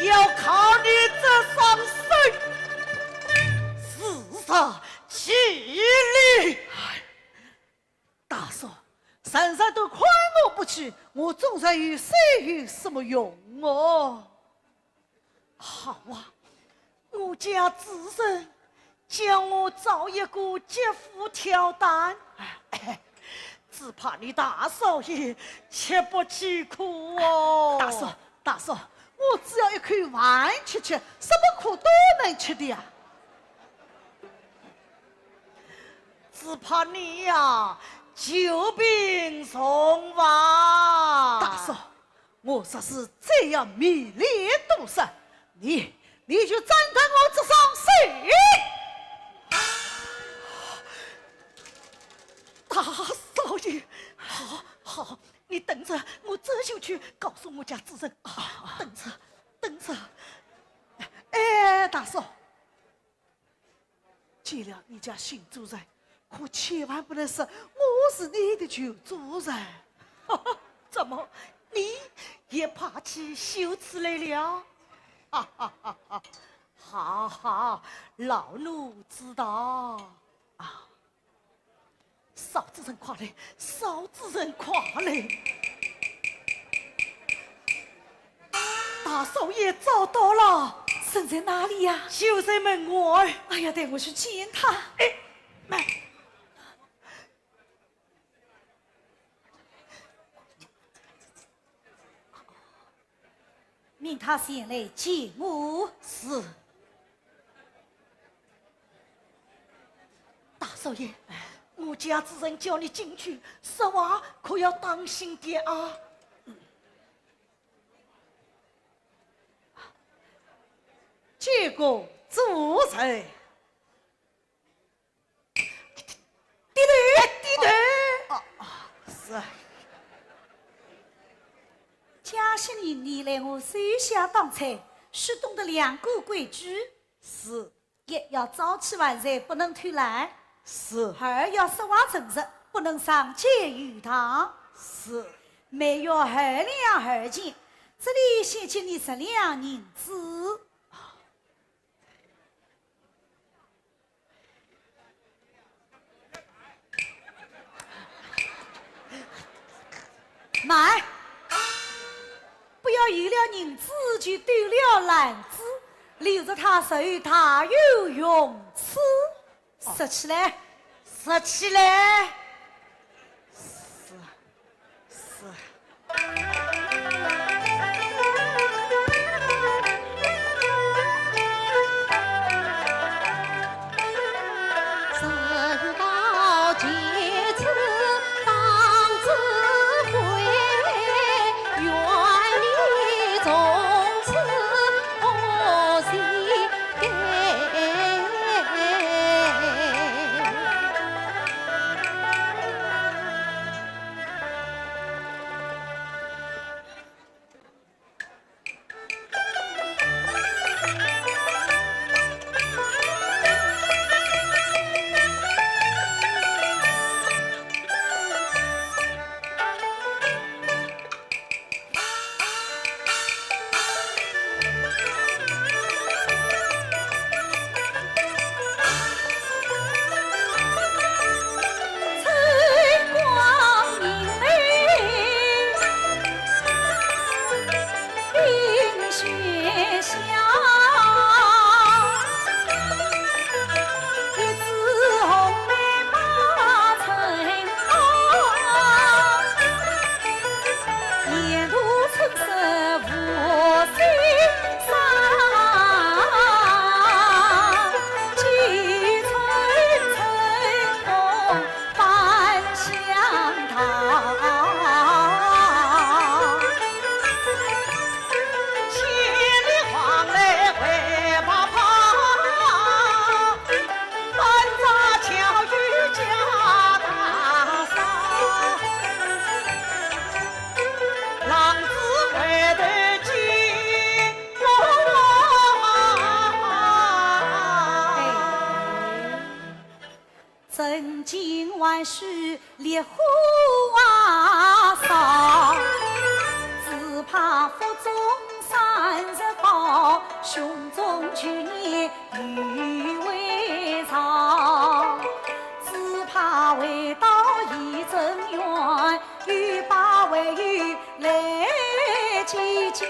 要靠你这双手，自杀祭礼。 大叔，人人都看我不起，我纵然有手有什么用哦？好啊，我家主人叫我找一个劫富刁难，只怕你大少爷吃不起苦哦。大叔，大叔，我只要一口饭吃吃，什么苦都能吃的呀。 只怕你呀，久病重发。大叔，我若是再要迷恋多日，你，你就斩断我这双手。大少爷，好，好，你等着，我这就去告诉我家主人啊，等着，等着。哎，大叔， 见了你家新主人，可千万不能说我是你的旧主人。怎么，你也爬起羞耻来了？哈哈哈哈，好好，老奴知道。啊，少主人快来，少主人快来！大少爷找到了。人在哪里呀？就在门外。哎呀，待我去见他。哎，慢。 命他前来见我。是。大少爷，我家主人叫你进去，说话可要当心点啊。见过主人。 低头，低头。哦，哦，是。嘉兴县里来我手下当差，是懂得两个规矩。是。一要朝气晚睡，不能偷懒。是。二要说话诚实，不能上街游荡。是。每月二两二钱，这里先给你十两银子。 慢，不要有了银子就丢了篮子，留着它才大有用处。拾起来，拾起来。是。 是。是烈火啊烧，只怕腹中三日饱，胸中去年余味燥。只怕回到驿正远，又把回语来计较。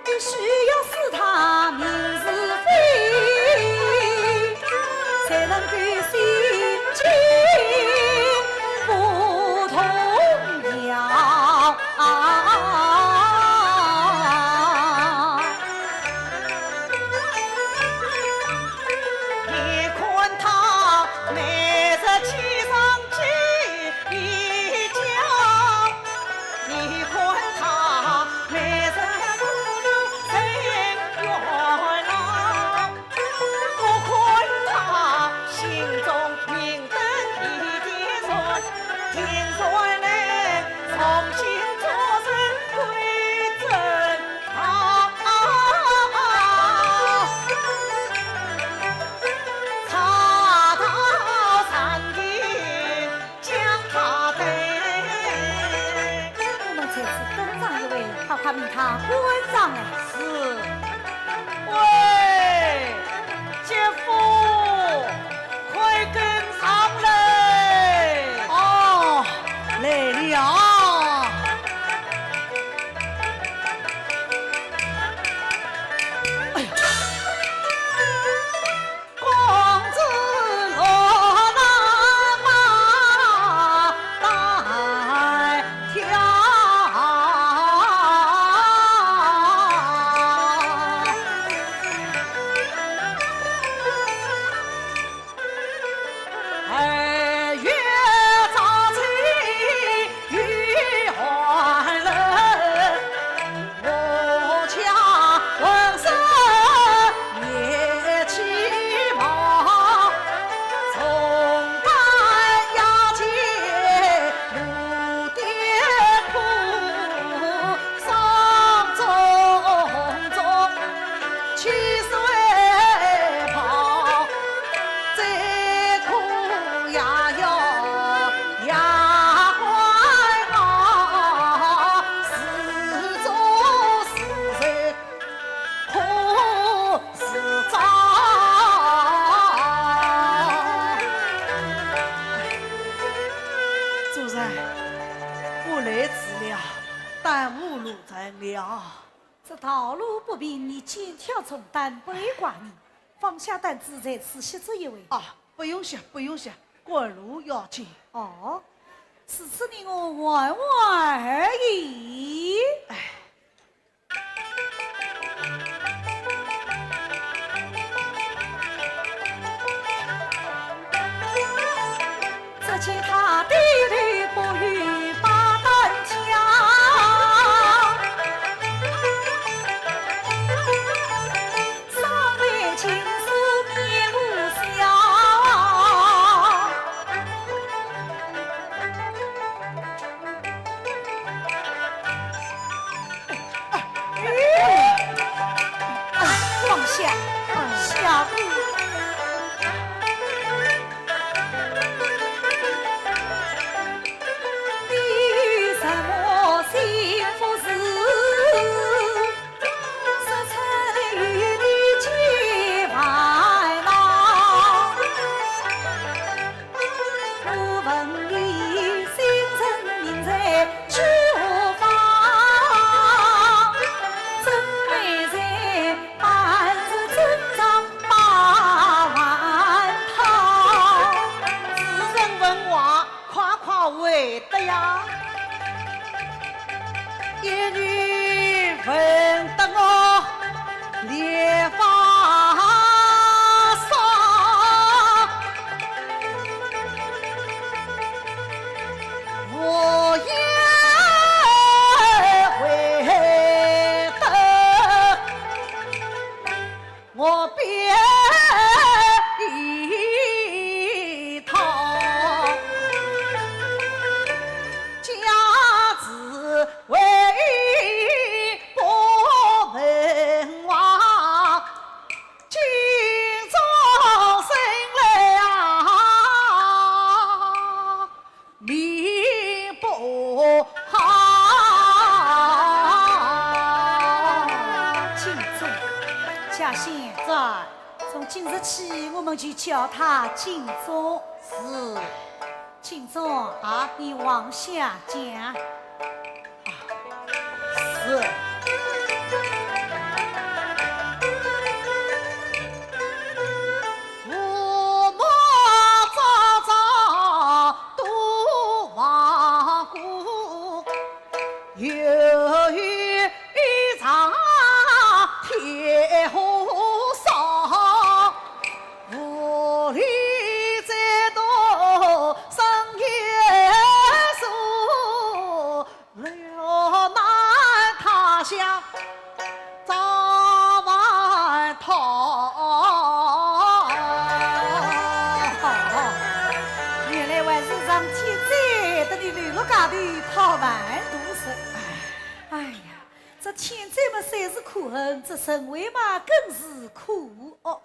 必须要使他明是非，才能够心情不动摇。你看他每日起床几 比较，你看他每日忙碌人怨恼，我看他心中明灯一点燃，定然能重新做人归正道。茶到山顶 将他带。我们这次登上一位，快快命他关上来。是。喂，姐夫，快跟上来。哦，来了。哎。 公子罗拉马带跳。二月早起 雨寒冷，我家浑身热气冒，重担压肩路跌破，霜重重 七岁跑，再苦也要牙关熬，自作自受，苦自招。主人，不来迟了，耽误路程了。 这道路不平，你肩挑重担，不累寡人，放下担子，在此歇着一会。啊，不用谢，不用谢，赶路要紧。哦，如此你我玩玩而已。哎。 只见他低头不语把担挑，双眉尽是面无笑。哎，放下，下跪。 你有什么心腹事，说出来与你解烦恼。我问你，姓甚名谁住何方？真没人 半日正上把饭讨。主人问话，快快回答呀！一语问得我脸发烧，无言回答。 我便一套，家事为阿仙，在。从今日起，我们就叫他金钟。是。金钟啊，你往下讲。是。父母早早都亡故， 有一丈天和嫂，无力再度生一子，流难他乡 讨饭讨。哦，原来还是上天灾得你流落街头讨饭肚食。哎呀，这天灾嘛，算是可恨，这人为嘛，更是可恶。哦，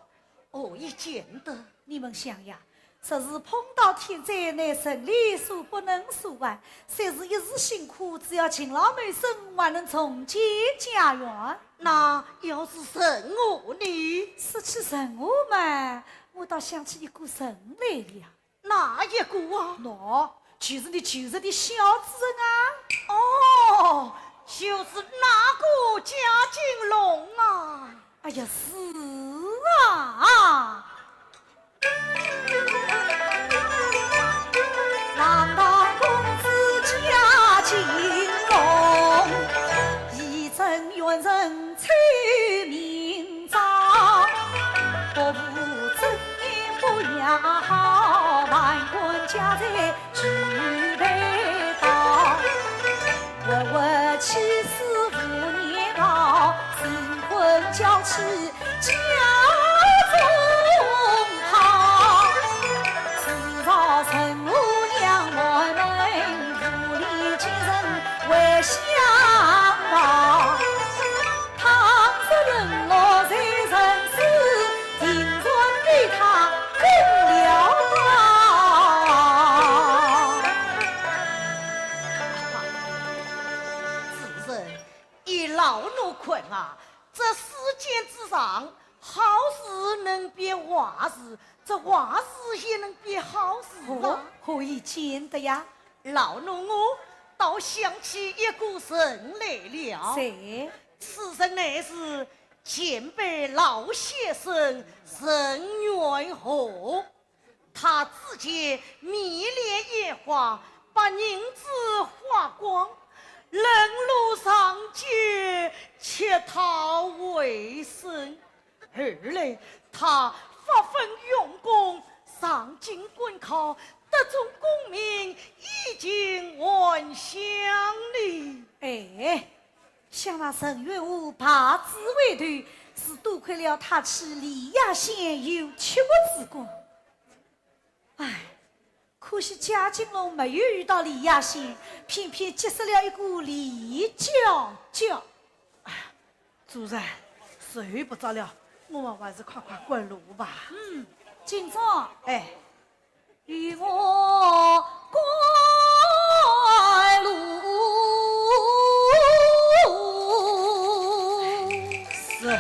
何以见得？你们想呀，若是碰到天灾，乃人力所不能support完，虽是一时辛苦，只要勤劳谋生，还能重建家园。那要是人祸呢？说起人祸嘛，我倒想起一个人来了。哪一个啊？喏，就是你旧日的小主人啊。哦，就是那个贾金龙啊。 哎呀，是啊。南唐公子贾金龙，一生元人催明朝，不务正业不要好，万贯家财 举杯倒，我妻死无年高，新婚娇妻家中好。自朝陈五娘满门，无力寄人回乡望。 倘若人我谁人死，定然比他更了当。主人，依老奴看啊，这世间之上，好事能变坏事，这坏事也能变好事啊。哦，何以见得呀？老奴我倒想起一个人来了。谁？ 此人乃是前辈老先生任元和，他之前迷恋烟花，把银子花光，冷落长街，乞讨为生。后来他发奋用功，上京赶考，得中功名，衣锦还乡哩。哎， 想那任元和拜子为头，是多亏了他去梨崖县有七月之功。唉，可惜贾金龙没有遇到梨崖县，偏偏结识了一个李娇娇。唉，主人，时候不早了，我们还是快快赶路吧。嗯，金钟。哎。 与我赶路。是。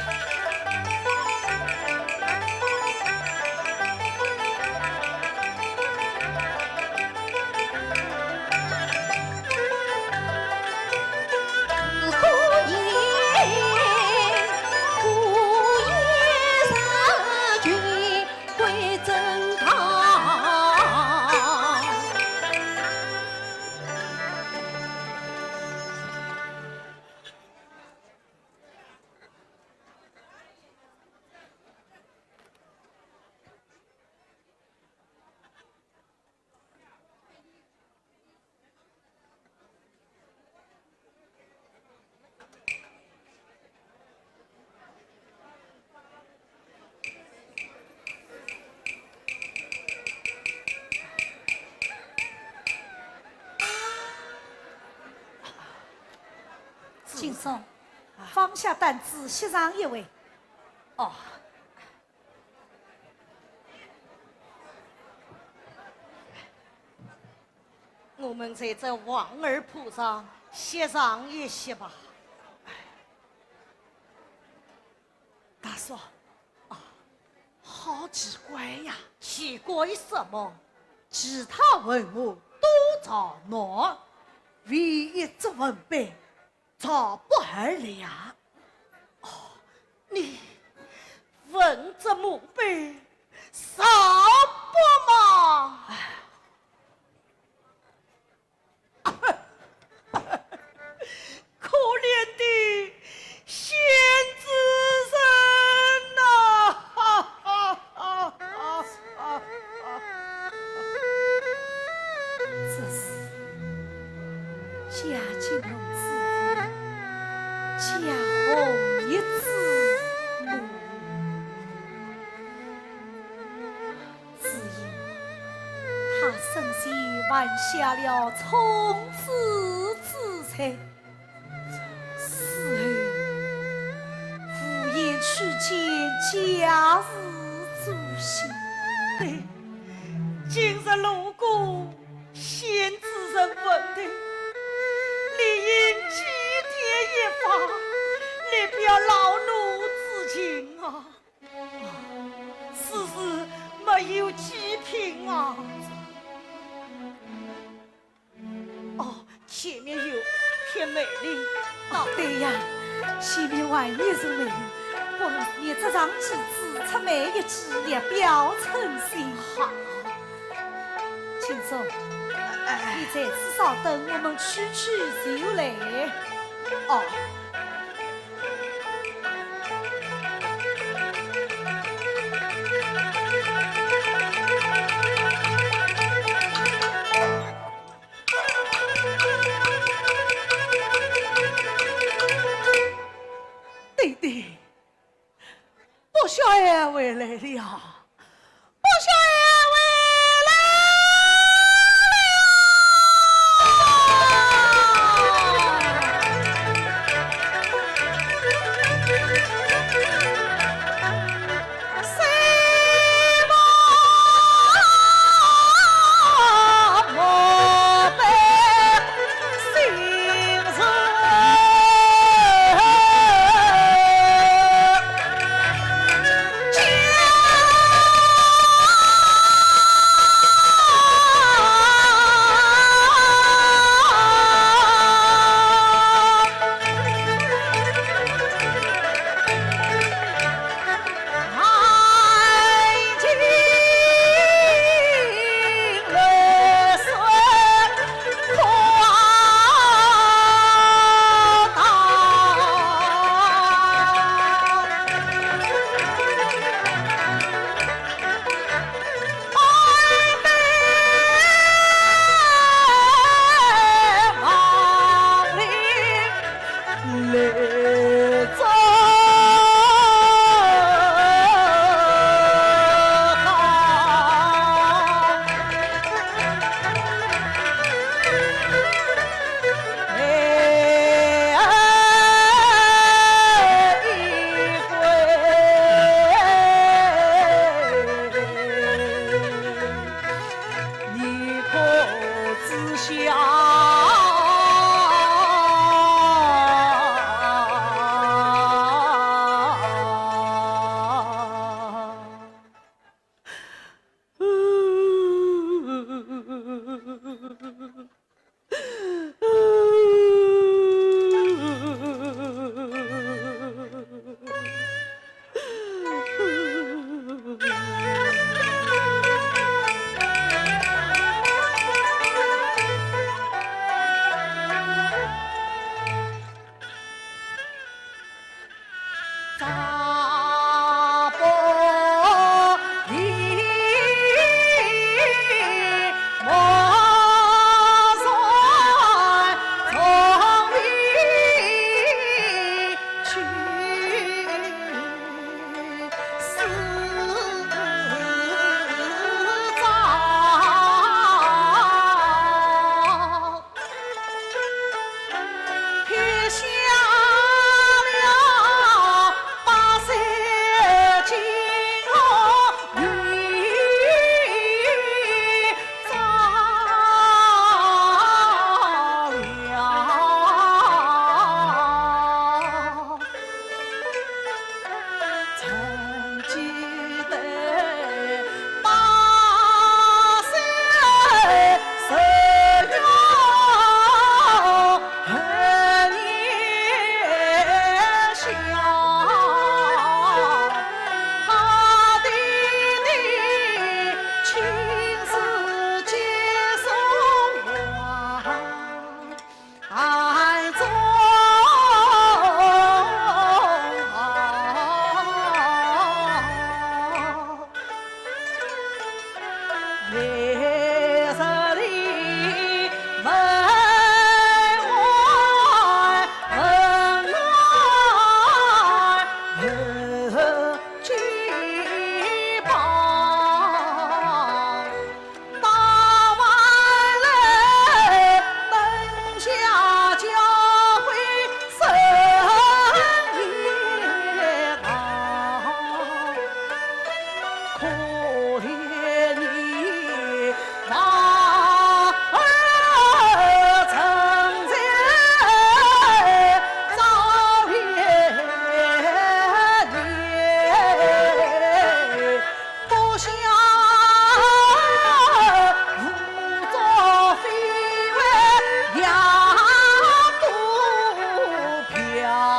金钟，放下担子，席上一会。哦。 我们在这王二铺上歇上一歇吧。大说：“啊，好奇怪呀！”“奇怪什么？”“其他文武都朝南，唯一这文卑朝北而来呀。”“哦，你文这墓碑朝北嘛？”“哎，可怜的仙子人呐！”哈哈哈哈哈哈！这是嘉靖王之子，嘉弘一子墓。 只因他生前犯下了冲子之罪，死后无颜去见家父祖先。对，今日路过仙子人坟头，理应祭奠一番，以表老奴之情啊。 此事没有祭品啊。哦，前面有片梅林。哦，对呀，前面还有一座梅林，不如你这场祭子出梅一枝，以表诚心。好。 青松，哎。你在此稍等，我们去去就来。哦。爹爹， 不孝儿回来了，不孝儿回来了。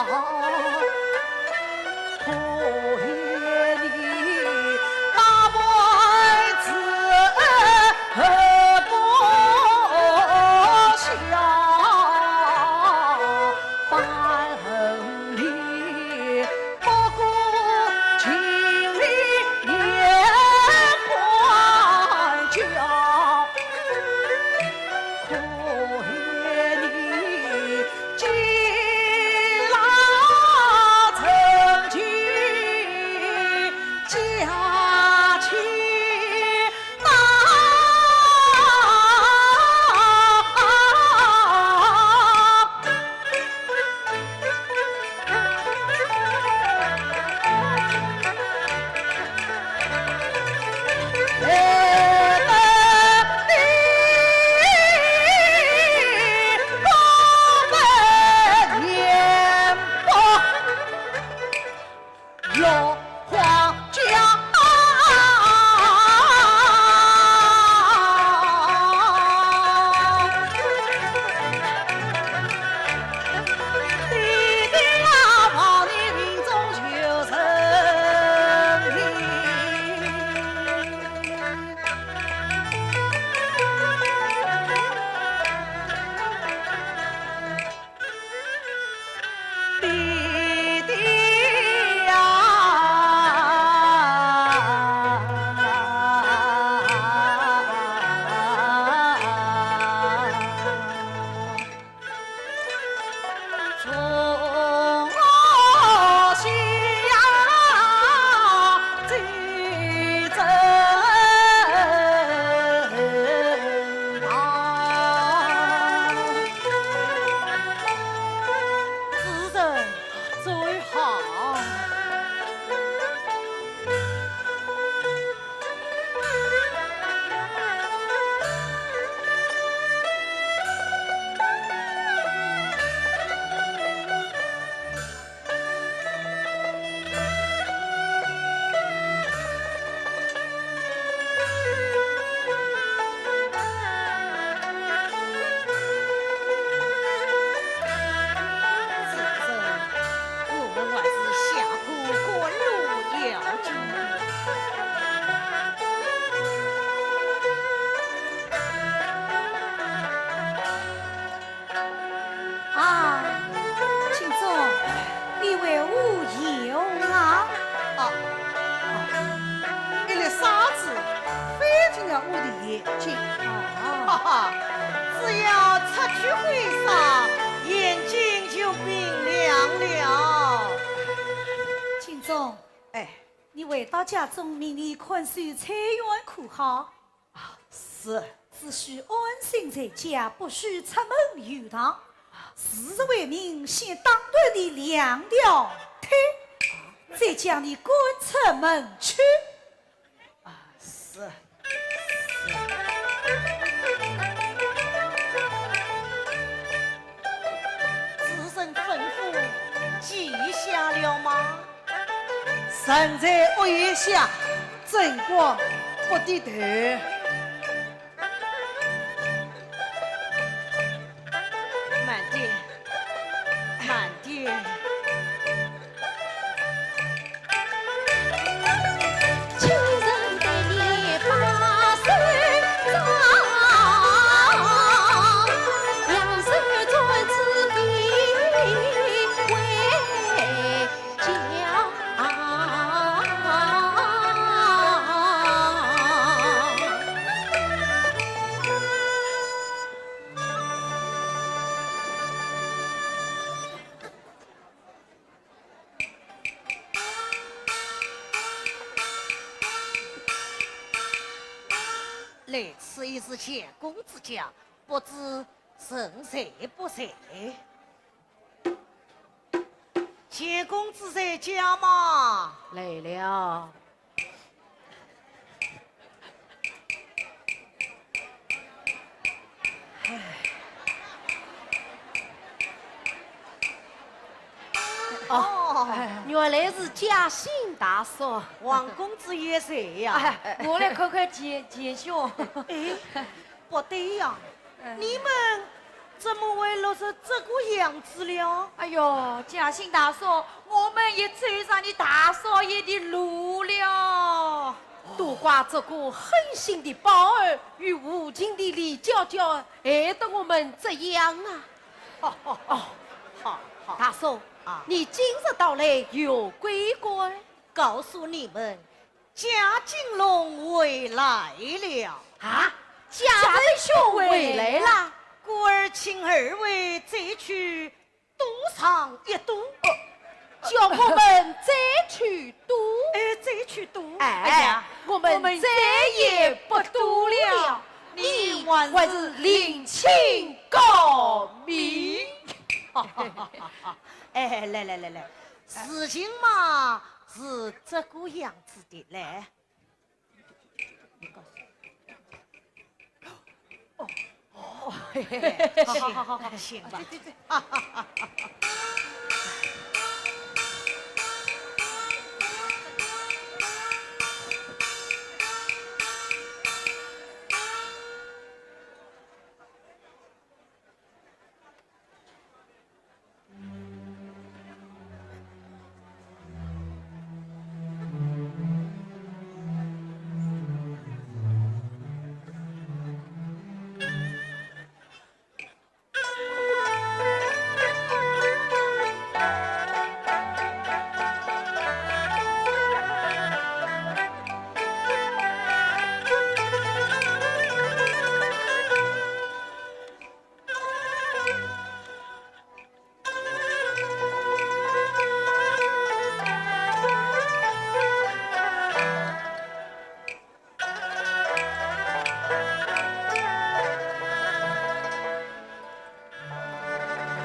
主人，走好。 我们还是下课赶路要紧。啊，秦钟，你为何又啊？啊，啊，一粒沙子飞进了我的眼睛。啊。哈哈，只要擦去灰沙，眼睛就明亮了。秦钟，哎。你回到家中，命你看守菜园可好？啊，是。只需安心在家，不许出门游荡。事实为明，先打断你两条腿，再将你赶出门去。啊，是。 主人吩咐，记下了吗？人在屋檐下，怎敢不低头？慢点，慢点。 来此已是相公之家，不知人在不在？相公子在家吗？来了。 哦，原来是嘉兴大叔。王公子也在呀。哎，我来看看钱，钱兄。哎，不对呀，嗯。你们怎么会落成这个样子了？哎哟，嘉兴大叔，我们也走上你大少爷的路了。都怪这个狠心的宝二与无情的李娇娇，害得我们这样啊！哦，好，好。大叔，啊。你今日到来有贵干？告诉你们， 贾景龙回来了。啊，贾文兄回来了？故而请二位再去赌上一赌。呃，叫我们再去赌？哎，再去赌。哎，哎呀，我们再也不赌了。你还是另请高明。哎，来来来来，事情嘛， 是这个样子的，来。哦，哦，嘿嘿，好，好，好，好，好。请吧。对，对，对。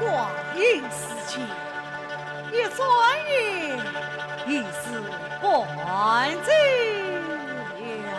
光阴似箭，一转眼已是半生了。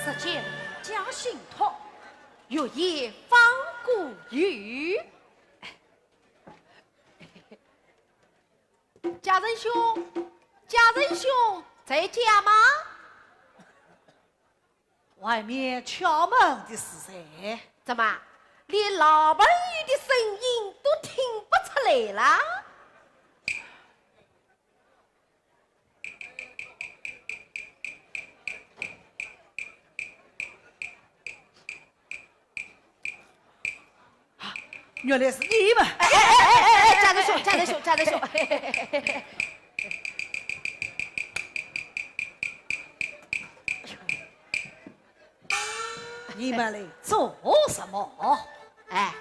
石姐，兄，家人兄在家吗？外面敲门的是谁？怎么，连老朋友的声音都听不出来了？ 原来是你们。哎哎哎哎哎，家人兄，家人兄，家人兄。你们来做什么？哎，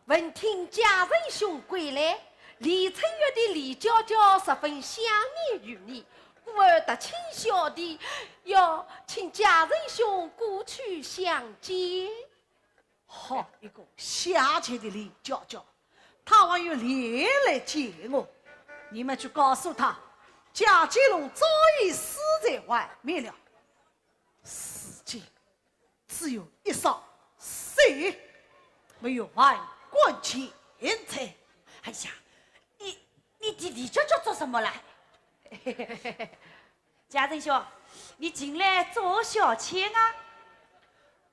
闻听家人兄归来，李春月的李娇娇十分想念于你，故而特请小弟要请家人兄过去相见。 好一个下贱的李娇娇，她还有脸来见我！你们去告诉她，贾金龙早已死在外面了。如今只有一双手，没有万贯钱财。哎呀，你，你提李娇娇做什么啦？ 家人兄，你进来做小妾啊？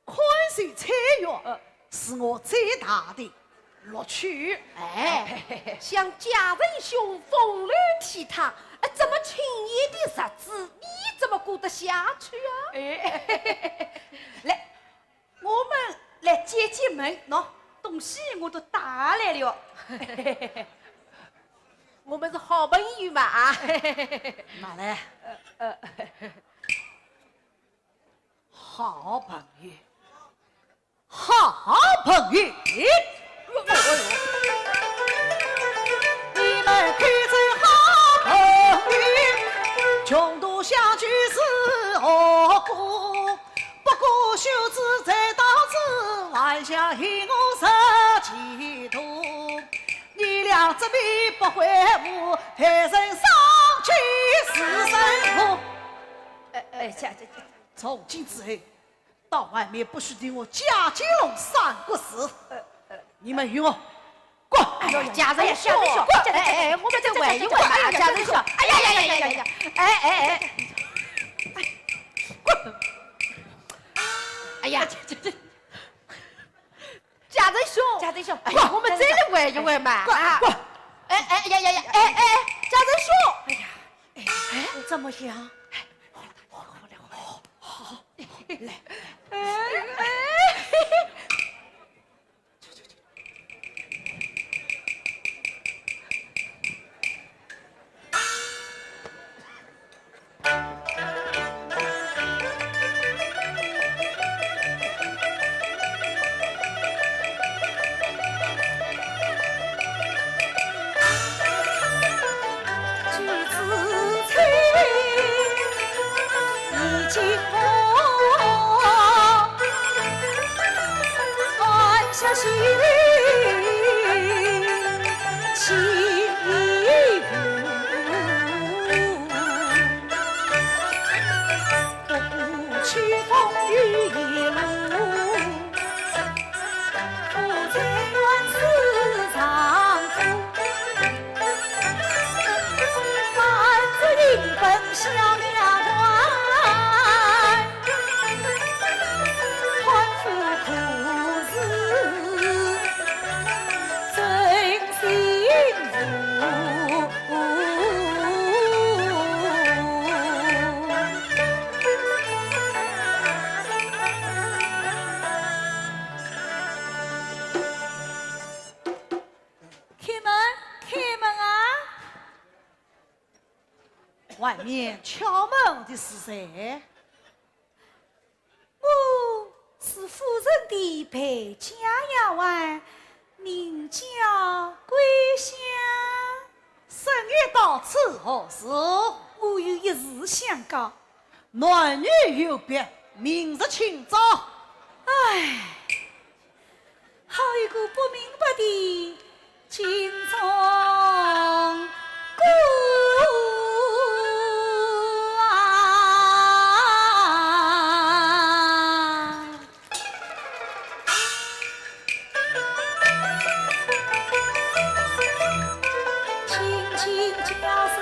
看守翠玉，呃。是我最大的乐趣。哎，想家人兄风流倜傥，哎，这么清闲的日子，你怎么过得下去啊？哎，来， 我们来解解闷，喏，东西我都带来了。我们是好朋友嘛，啊。拿来。呃，呃。好朋友，好朋友。你们可是好朋友，穷途相救是何苦？ 不过袖子在当时，还想与我十几度。你俩这边不回屋，待人上去是什么？哎，哎，这，这，这。从今之后，到外面不许提我贾金龙三个字。呃，呃。你们与我 滚！哎呀，家人兄，哎呀，家人兄，滚！哎，哎，哎，我们再玩一玩嘛，哎呀，家人兄，哎呀呀呀呀呀呀，哎，哎，哎，哎，滚！哎呀，这，这，这，家人兄，家人兄，哎呀，我们再来玩一玩嘛，啊，滚！哎，哎呀呀呀，哎，哎，家人兄，哎呀，哎，怎么样？哎，好了，好了，好了，好，来，哎，哎。 开门，开门啊！外面敲门的是谁？ 我是夫人的陪嫁丫鬟，名叫桂香。深夜到此何事？我有一事相告。男女有别，明日请早。唉，好一个不明白的 金钟鼓啊！轻轻叫声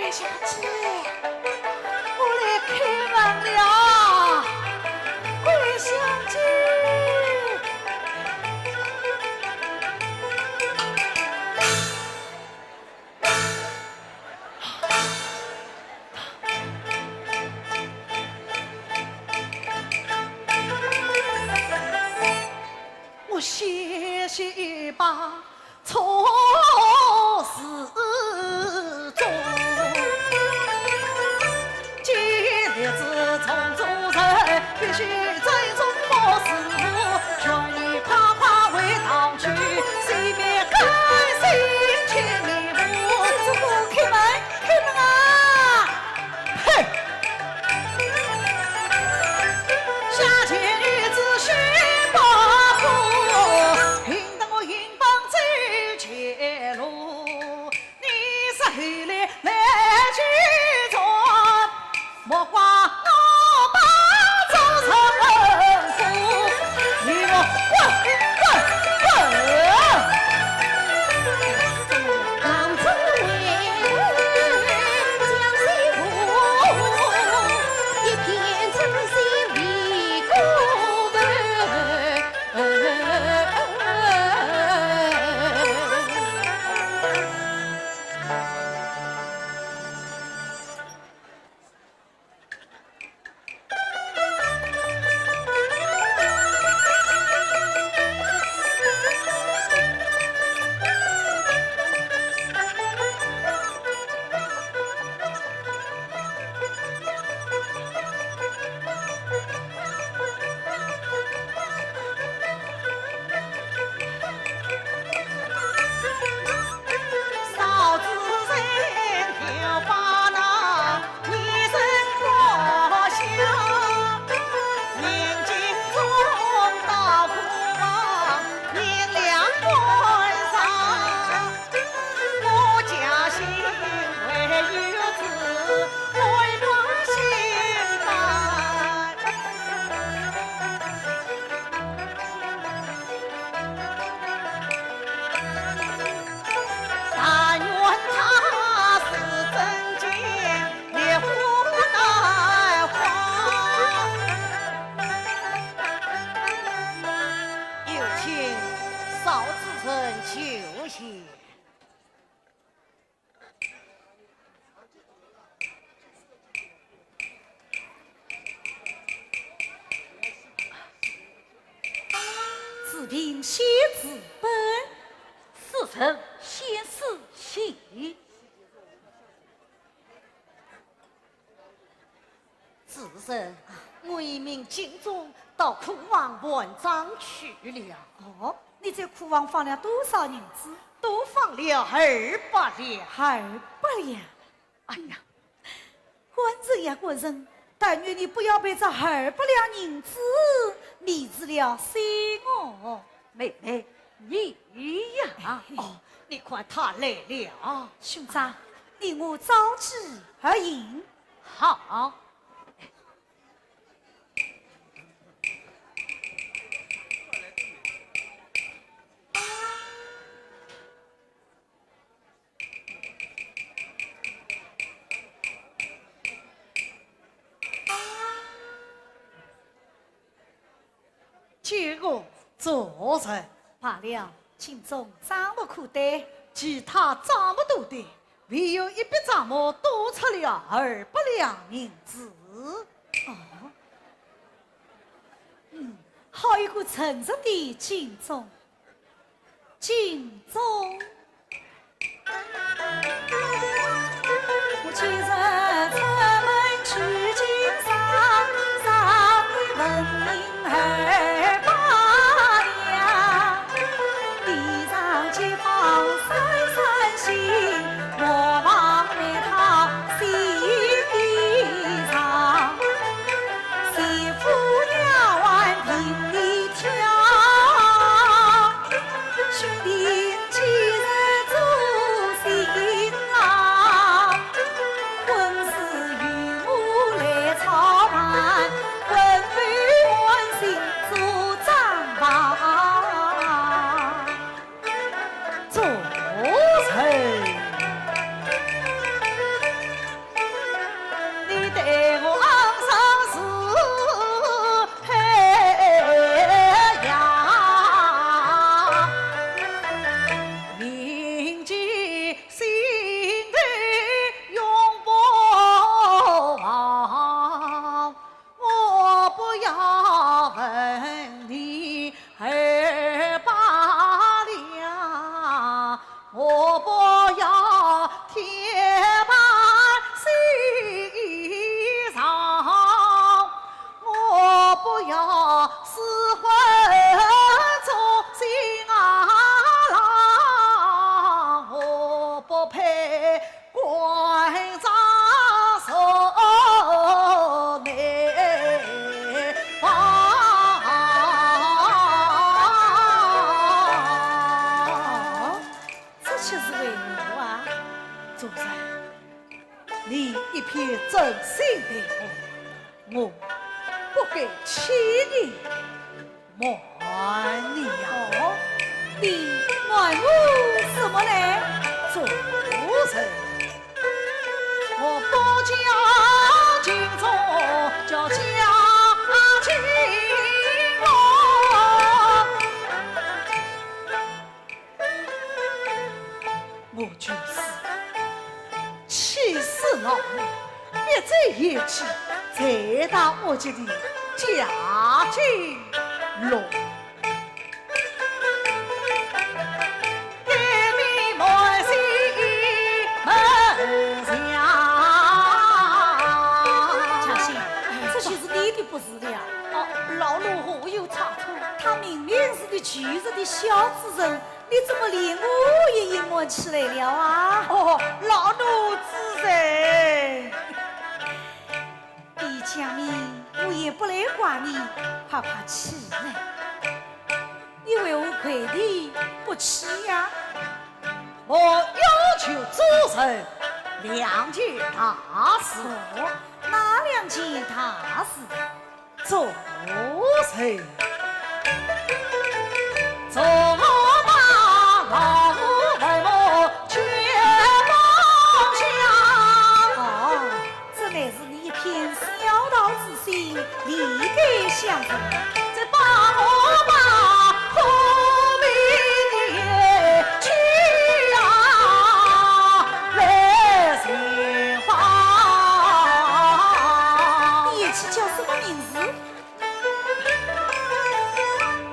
关小姐，我来开门了。关小姐。 开门，开门啊！嘿！有请少主人就席。 子平先自奔，子成先自席。子成，我已命金钟到库房办账去了。哦，你在库房放了多少银子？多放了二百两。二百两？哎呀，官人呀官人， 但愿你不要被这二百两银子迷住了心哦。妹妹，你呀。哦，你看他来了。兄长，你我招之而迎。好。 见过主人。罢了，金钟账目可对？其他账目都对，唯有一笔账目多出了二百两银子。哦，嗯，好一个诚实的金钟。 金钟。我今日出门去经商，上面问明二百两，地上街坊算算心，我望你他心一片真心待我，我不该轻易 瞒你呀。哦，你瞒我什么呢？做人，我不讲情重，叫讲情重。 我就是气死老母，逼在一起，才到我这里嫁进龙。爹爹满心门下。嘉兴，这就是你的不是了。哦，老奴何有差错？他明明是你舅舅的小子人， 你怎么连我也隐瞒起来了啊？哦，老奴知罪。李家明，我也不来怪你，快快起来。你为何跪地不起呀？我要求主人两件大事。哦，哪两件大事？ 做人，做我把老父老母全放下。哦，这乃是你一片孝道之心，理该相承。再把我把苦命的去啊，来寻访。你也去叫什么名字？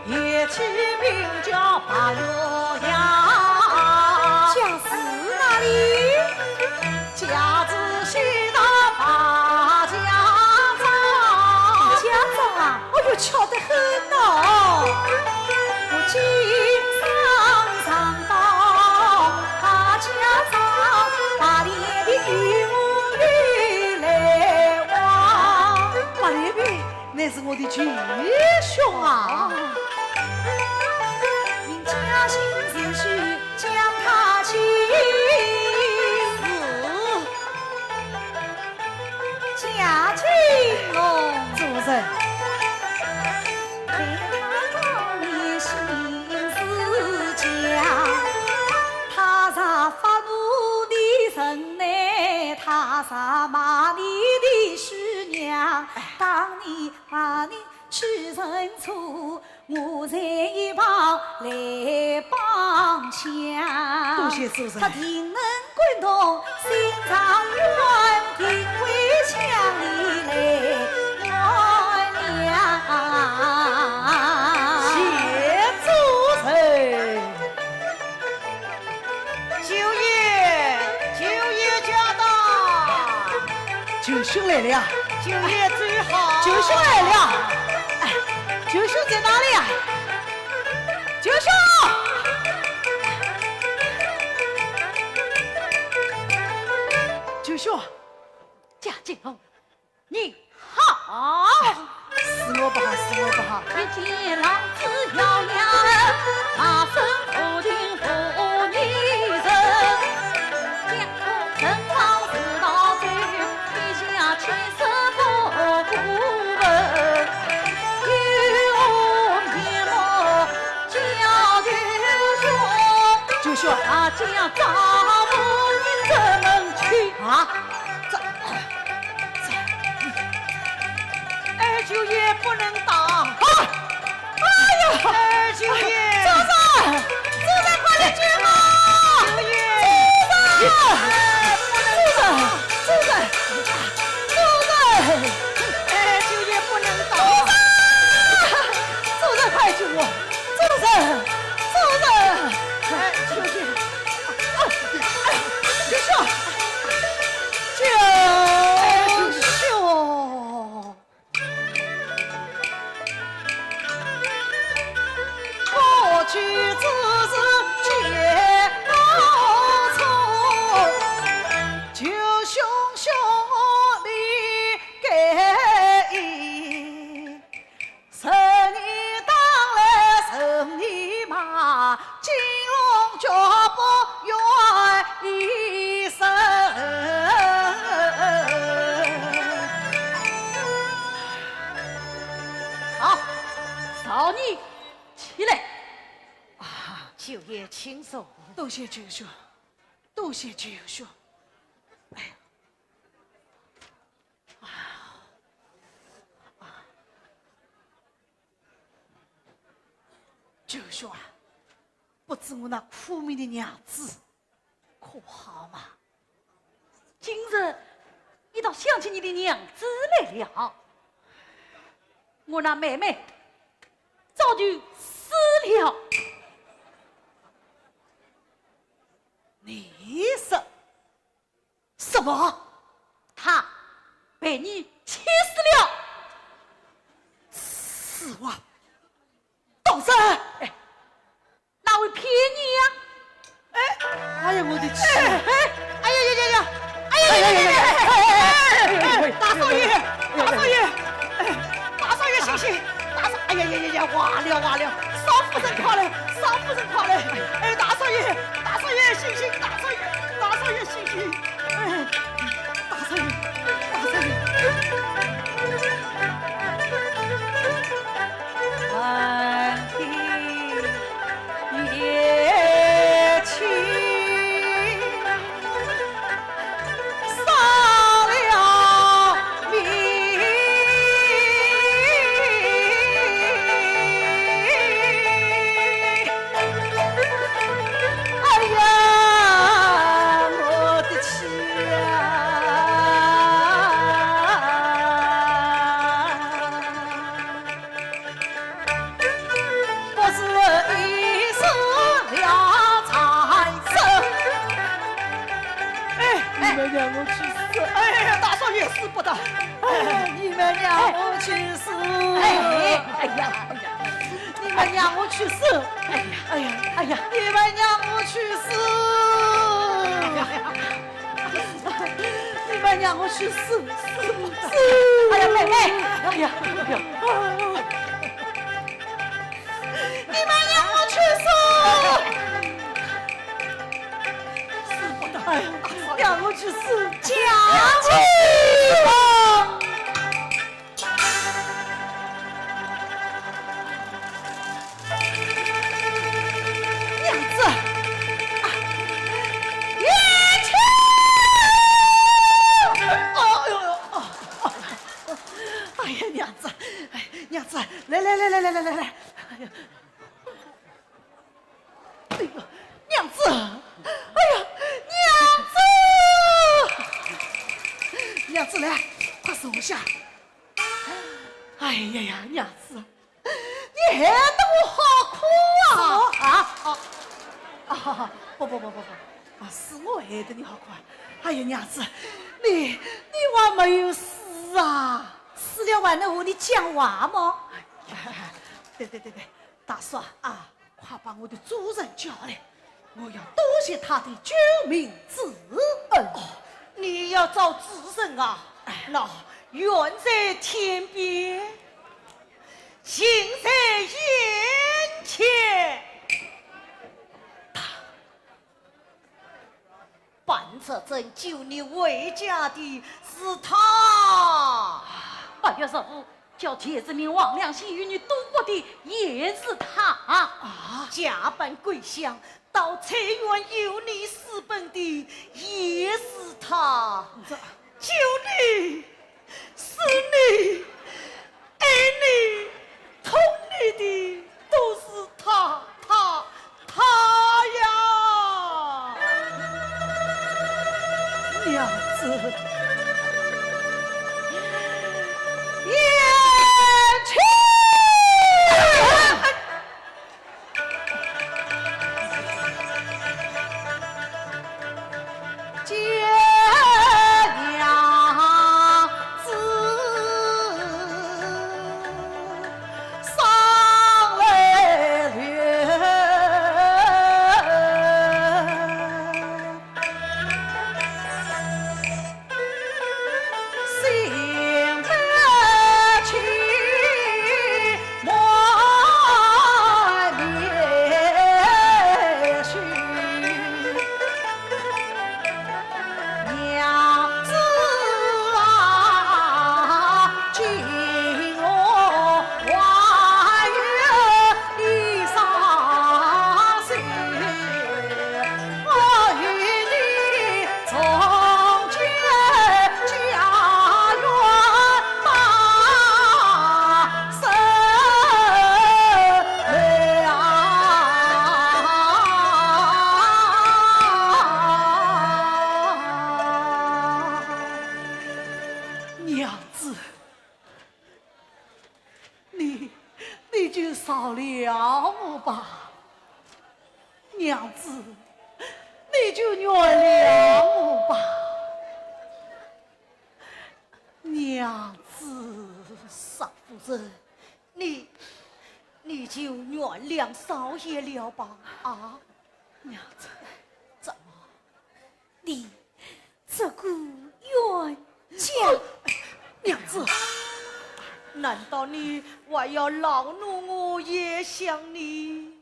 也起名叫白月牙。家住哪里？家住西塘白家庄。白家庄啊，哦哟，巧得很哦。我经常常到白家庄，白脸皮与我有来往。白脸皮？ 乃是我的舅兄啊。哦。名家姓名是叫他姓。是。家境哦。主人。对他当年心事讲，他若发怒的人呢，他若骂你的是娘，哎。当年 把你去认错，我在一旁来帮腔。多谢主人。他定能感动心肠软，定会将你来原谅。谢主人。 舅爷，舅爷驾到！舅兄来了。舅爷走好。舅兄来了。哎，舅兄在哪里呀？舅兄！舅兄！嘉靖哦， 你好。是我不好，是我不好。一见郎子要娘，骂声不停不依人。江湖人望是老贼，天下千事不过问。有面目叫舅兄，舅兄。大家招呼你怎么去？啊？ 这，这，二舅爷不能打。啊！哎呀！二舅爷！主人，主人，快来救我！舅爷！主人！哎，不能打。主人，主人，主人！二舅爷不能打。主人，快救我！ 主人，主人，哎，舅舅，哎，舅舅，舅舅。过去之事皆不错，舅兄兄弟该应。 十年打来十年也轻松。多谢舅兄，多谢舅兄。哎呀，啊，啊，舅兄啊，不知我那苦命的娘子 可好嘛？今日你倒想起你的娘子来了。我那妹妹早就死了。你说什么？她被你气死了。此话当真？哎， 哪会骗你呀？哎，哎呀，我的气！哎，哎，哎呀呀呀呀！哎呀呀呀呀呀！哎，哎，哎，哎，哎，大少爷，大少爷，哎，大少爷醒醒，大少，哎呀呀呀呀，完了完了，少夫人快来，少夫人快来！哎，大少爷，大少爷醒醒，大少爷，大少爷醒醒！哎，大少爷，大少爷。 哎呀，我的气呀！ 不是一死了才生。哎，你们让我去死！哎呀，大少爷使不得！哎，你们让我去死！哎，哎呀，哎呀，你们让我去死！哎呀，哎呀，哎呀，你们让我去死！哎呀，哎呀， 你们让我去死，死，死！哎呀，妹妹，哎呀，哎呀，你们让我去死！死不得！哎呀，让我去死！讲去吧！ 娘子，啊，娘亲！哎呦呦，哦，哦，哎呀，娘子，哎，娘子，来来来来来来来来，哎呀，哎呦，娘子，哎呀，娘子，娘子来，快坐下。哎呀呀，娘子， 你害得我好苦啊！什么？啊，啊，啊，不不不不不，啊，是我害得你好苦啊！哎呀，娘子，你，你还没有死啊？死了还能和你讲话吗？哎呀，对对对对，大叔啊，快把我的主人叫来， 我要多谢他的救命之恩。哦，你要找主人啊？哎。那远在天边，近在眼前。他，搬出拯救你回家的是他。哎呀，师父，叫前世命王良心与你赌博的也是他。啊？假扮归乡， 到翠园有你私奔的也是他。这，救你、死你、爱你、痛你的都是他，他，他呀！娘子，贤妻。娘子，你，你就饶了我吧。娘子，你就原谅我吧。娘子。少夫人，你，你就原谅少爷了吧。啊？娘子。怎么？你这个冤家。娘子。难道你还要恼怒我也想你？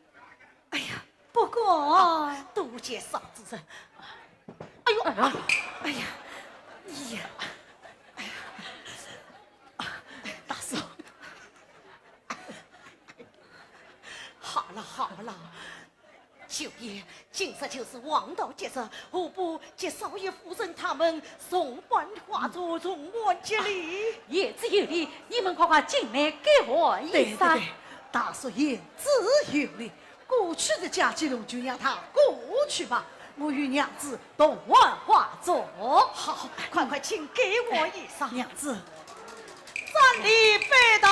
哎呀，不过……多谢少夫人。哎呦，哎呀，你呀，哎呀，大嫂。好了好了， 九爷，今日就是黄道吉日，何不接少爷夫人他们重搬花烛，重欢接礼？言之有理，你们快快进来给我一声。对对对，大叔言之有理，过去的假期龙就让它过去吧，我与娘子同玩花烛。好，快快请给我一声。娘子。站立拜堂。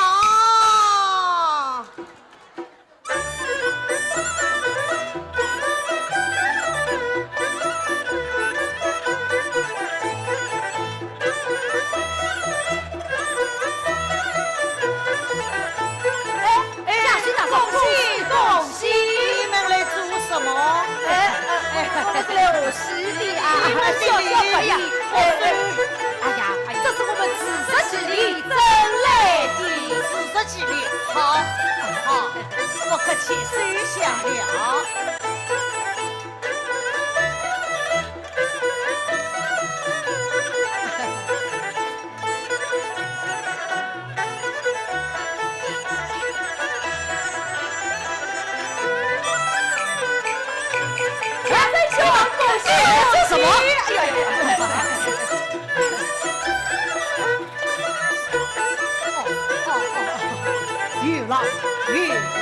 哎，哎，恭喜恭喜！你们来做什么？哎，哎，哎，我们是来贺喜的啊，笑笑可以。哎，哎，哎呀，哎呀，这是我们自食其力争来的。自食其力，好，好，不客气，收下了。有了，有了。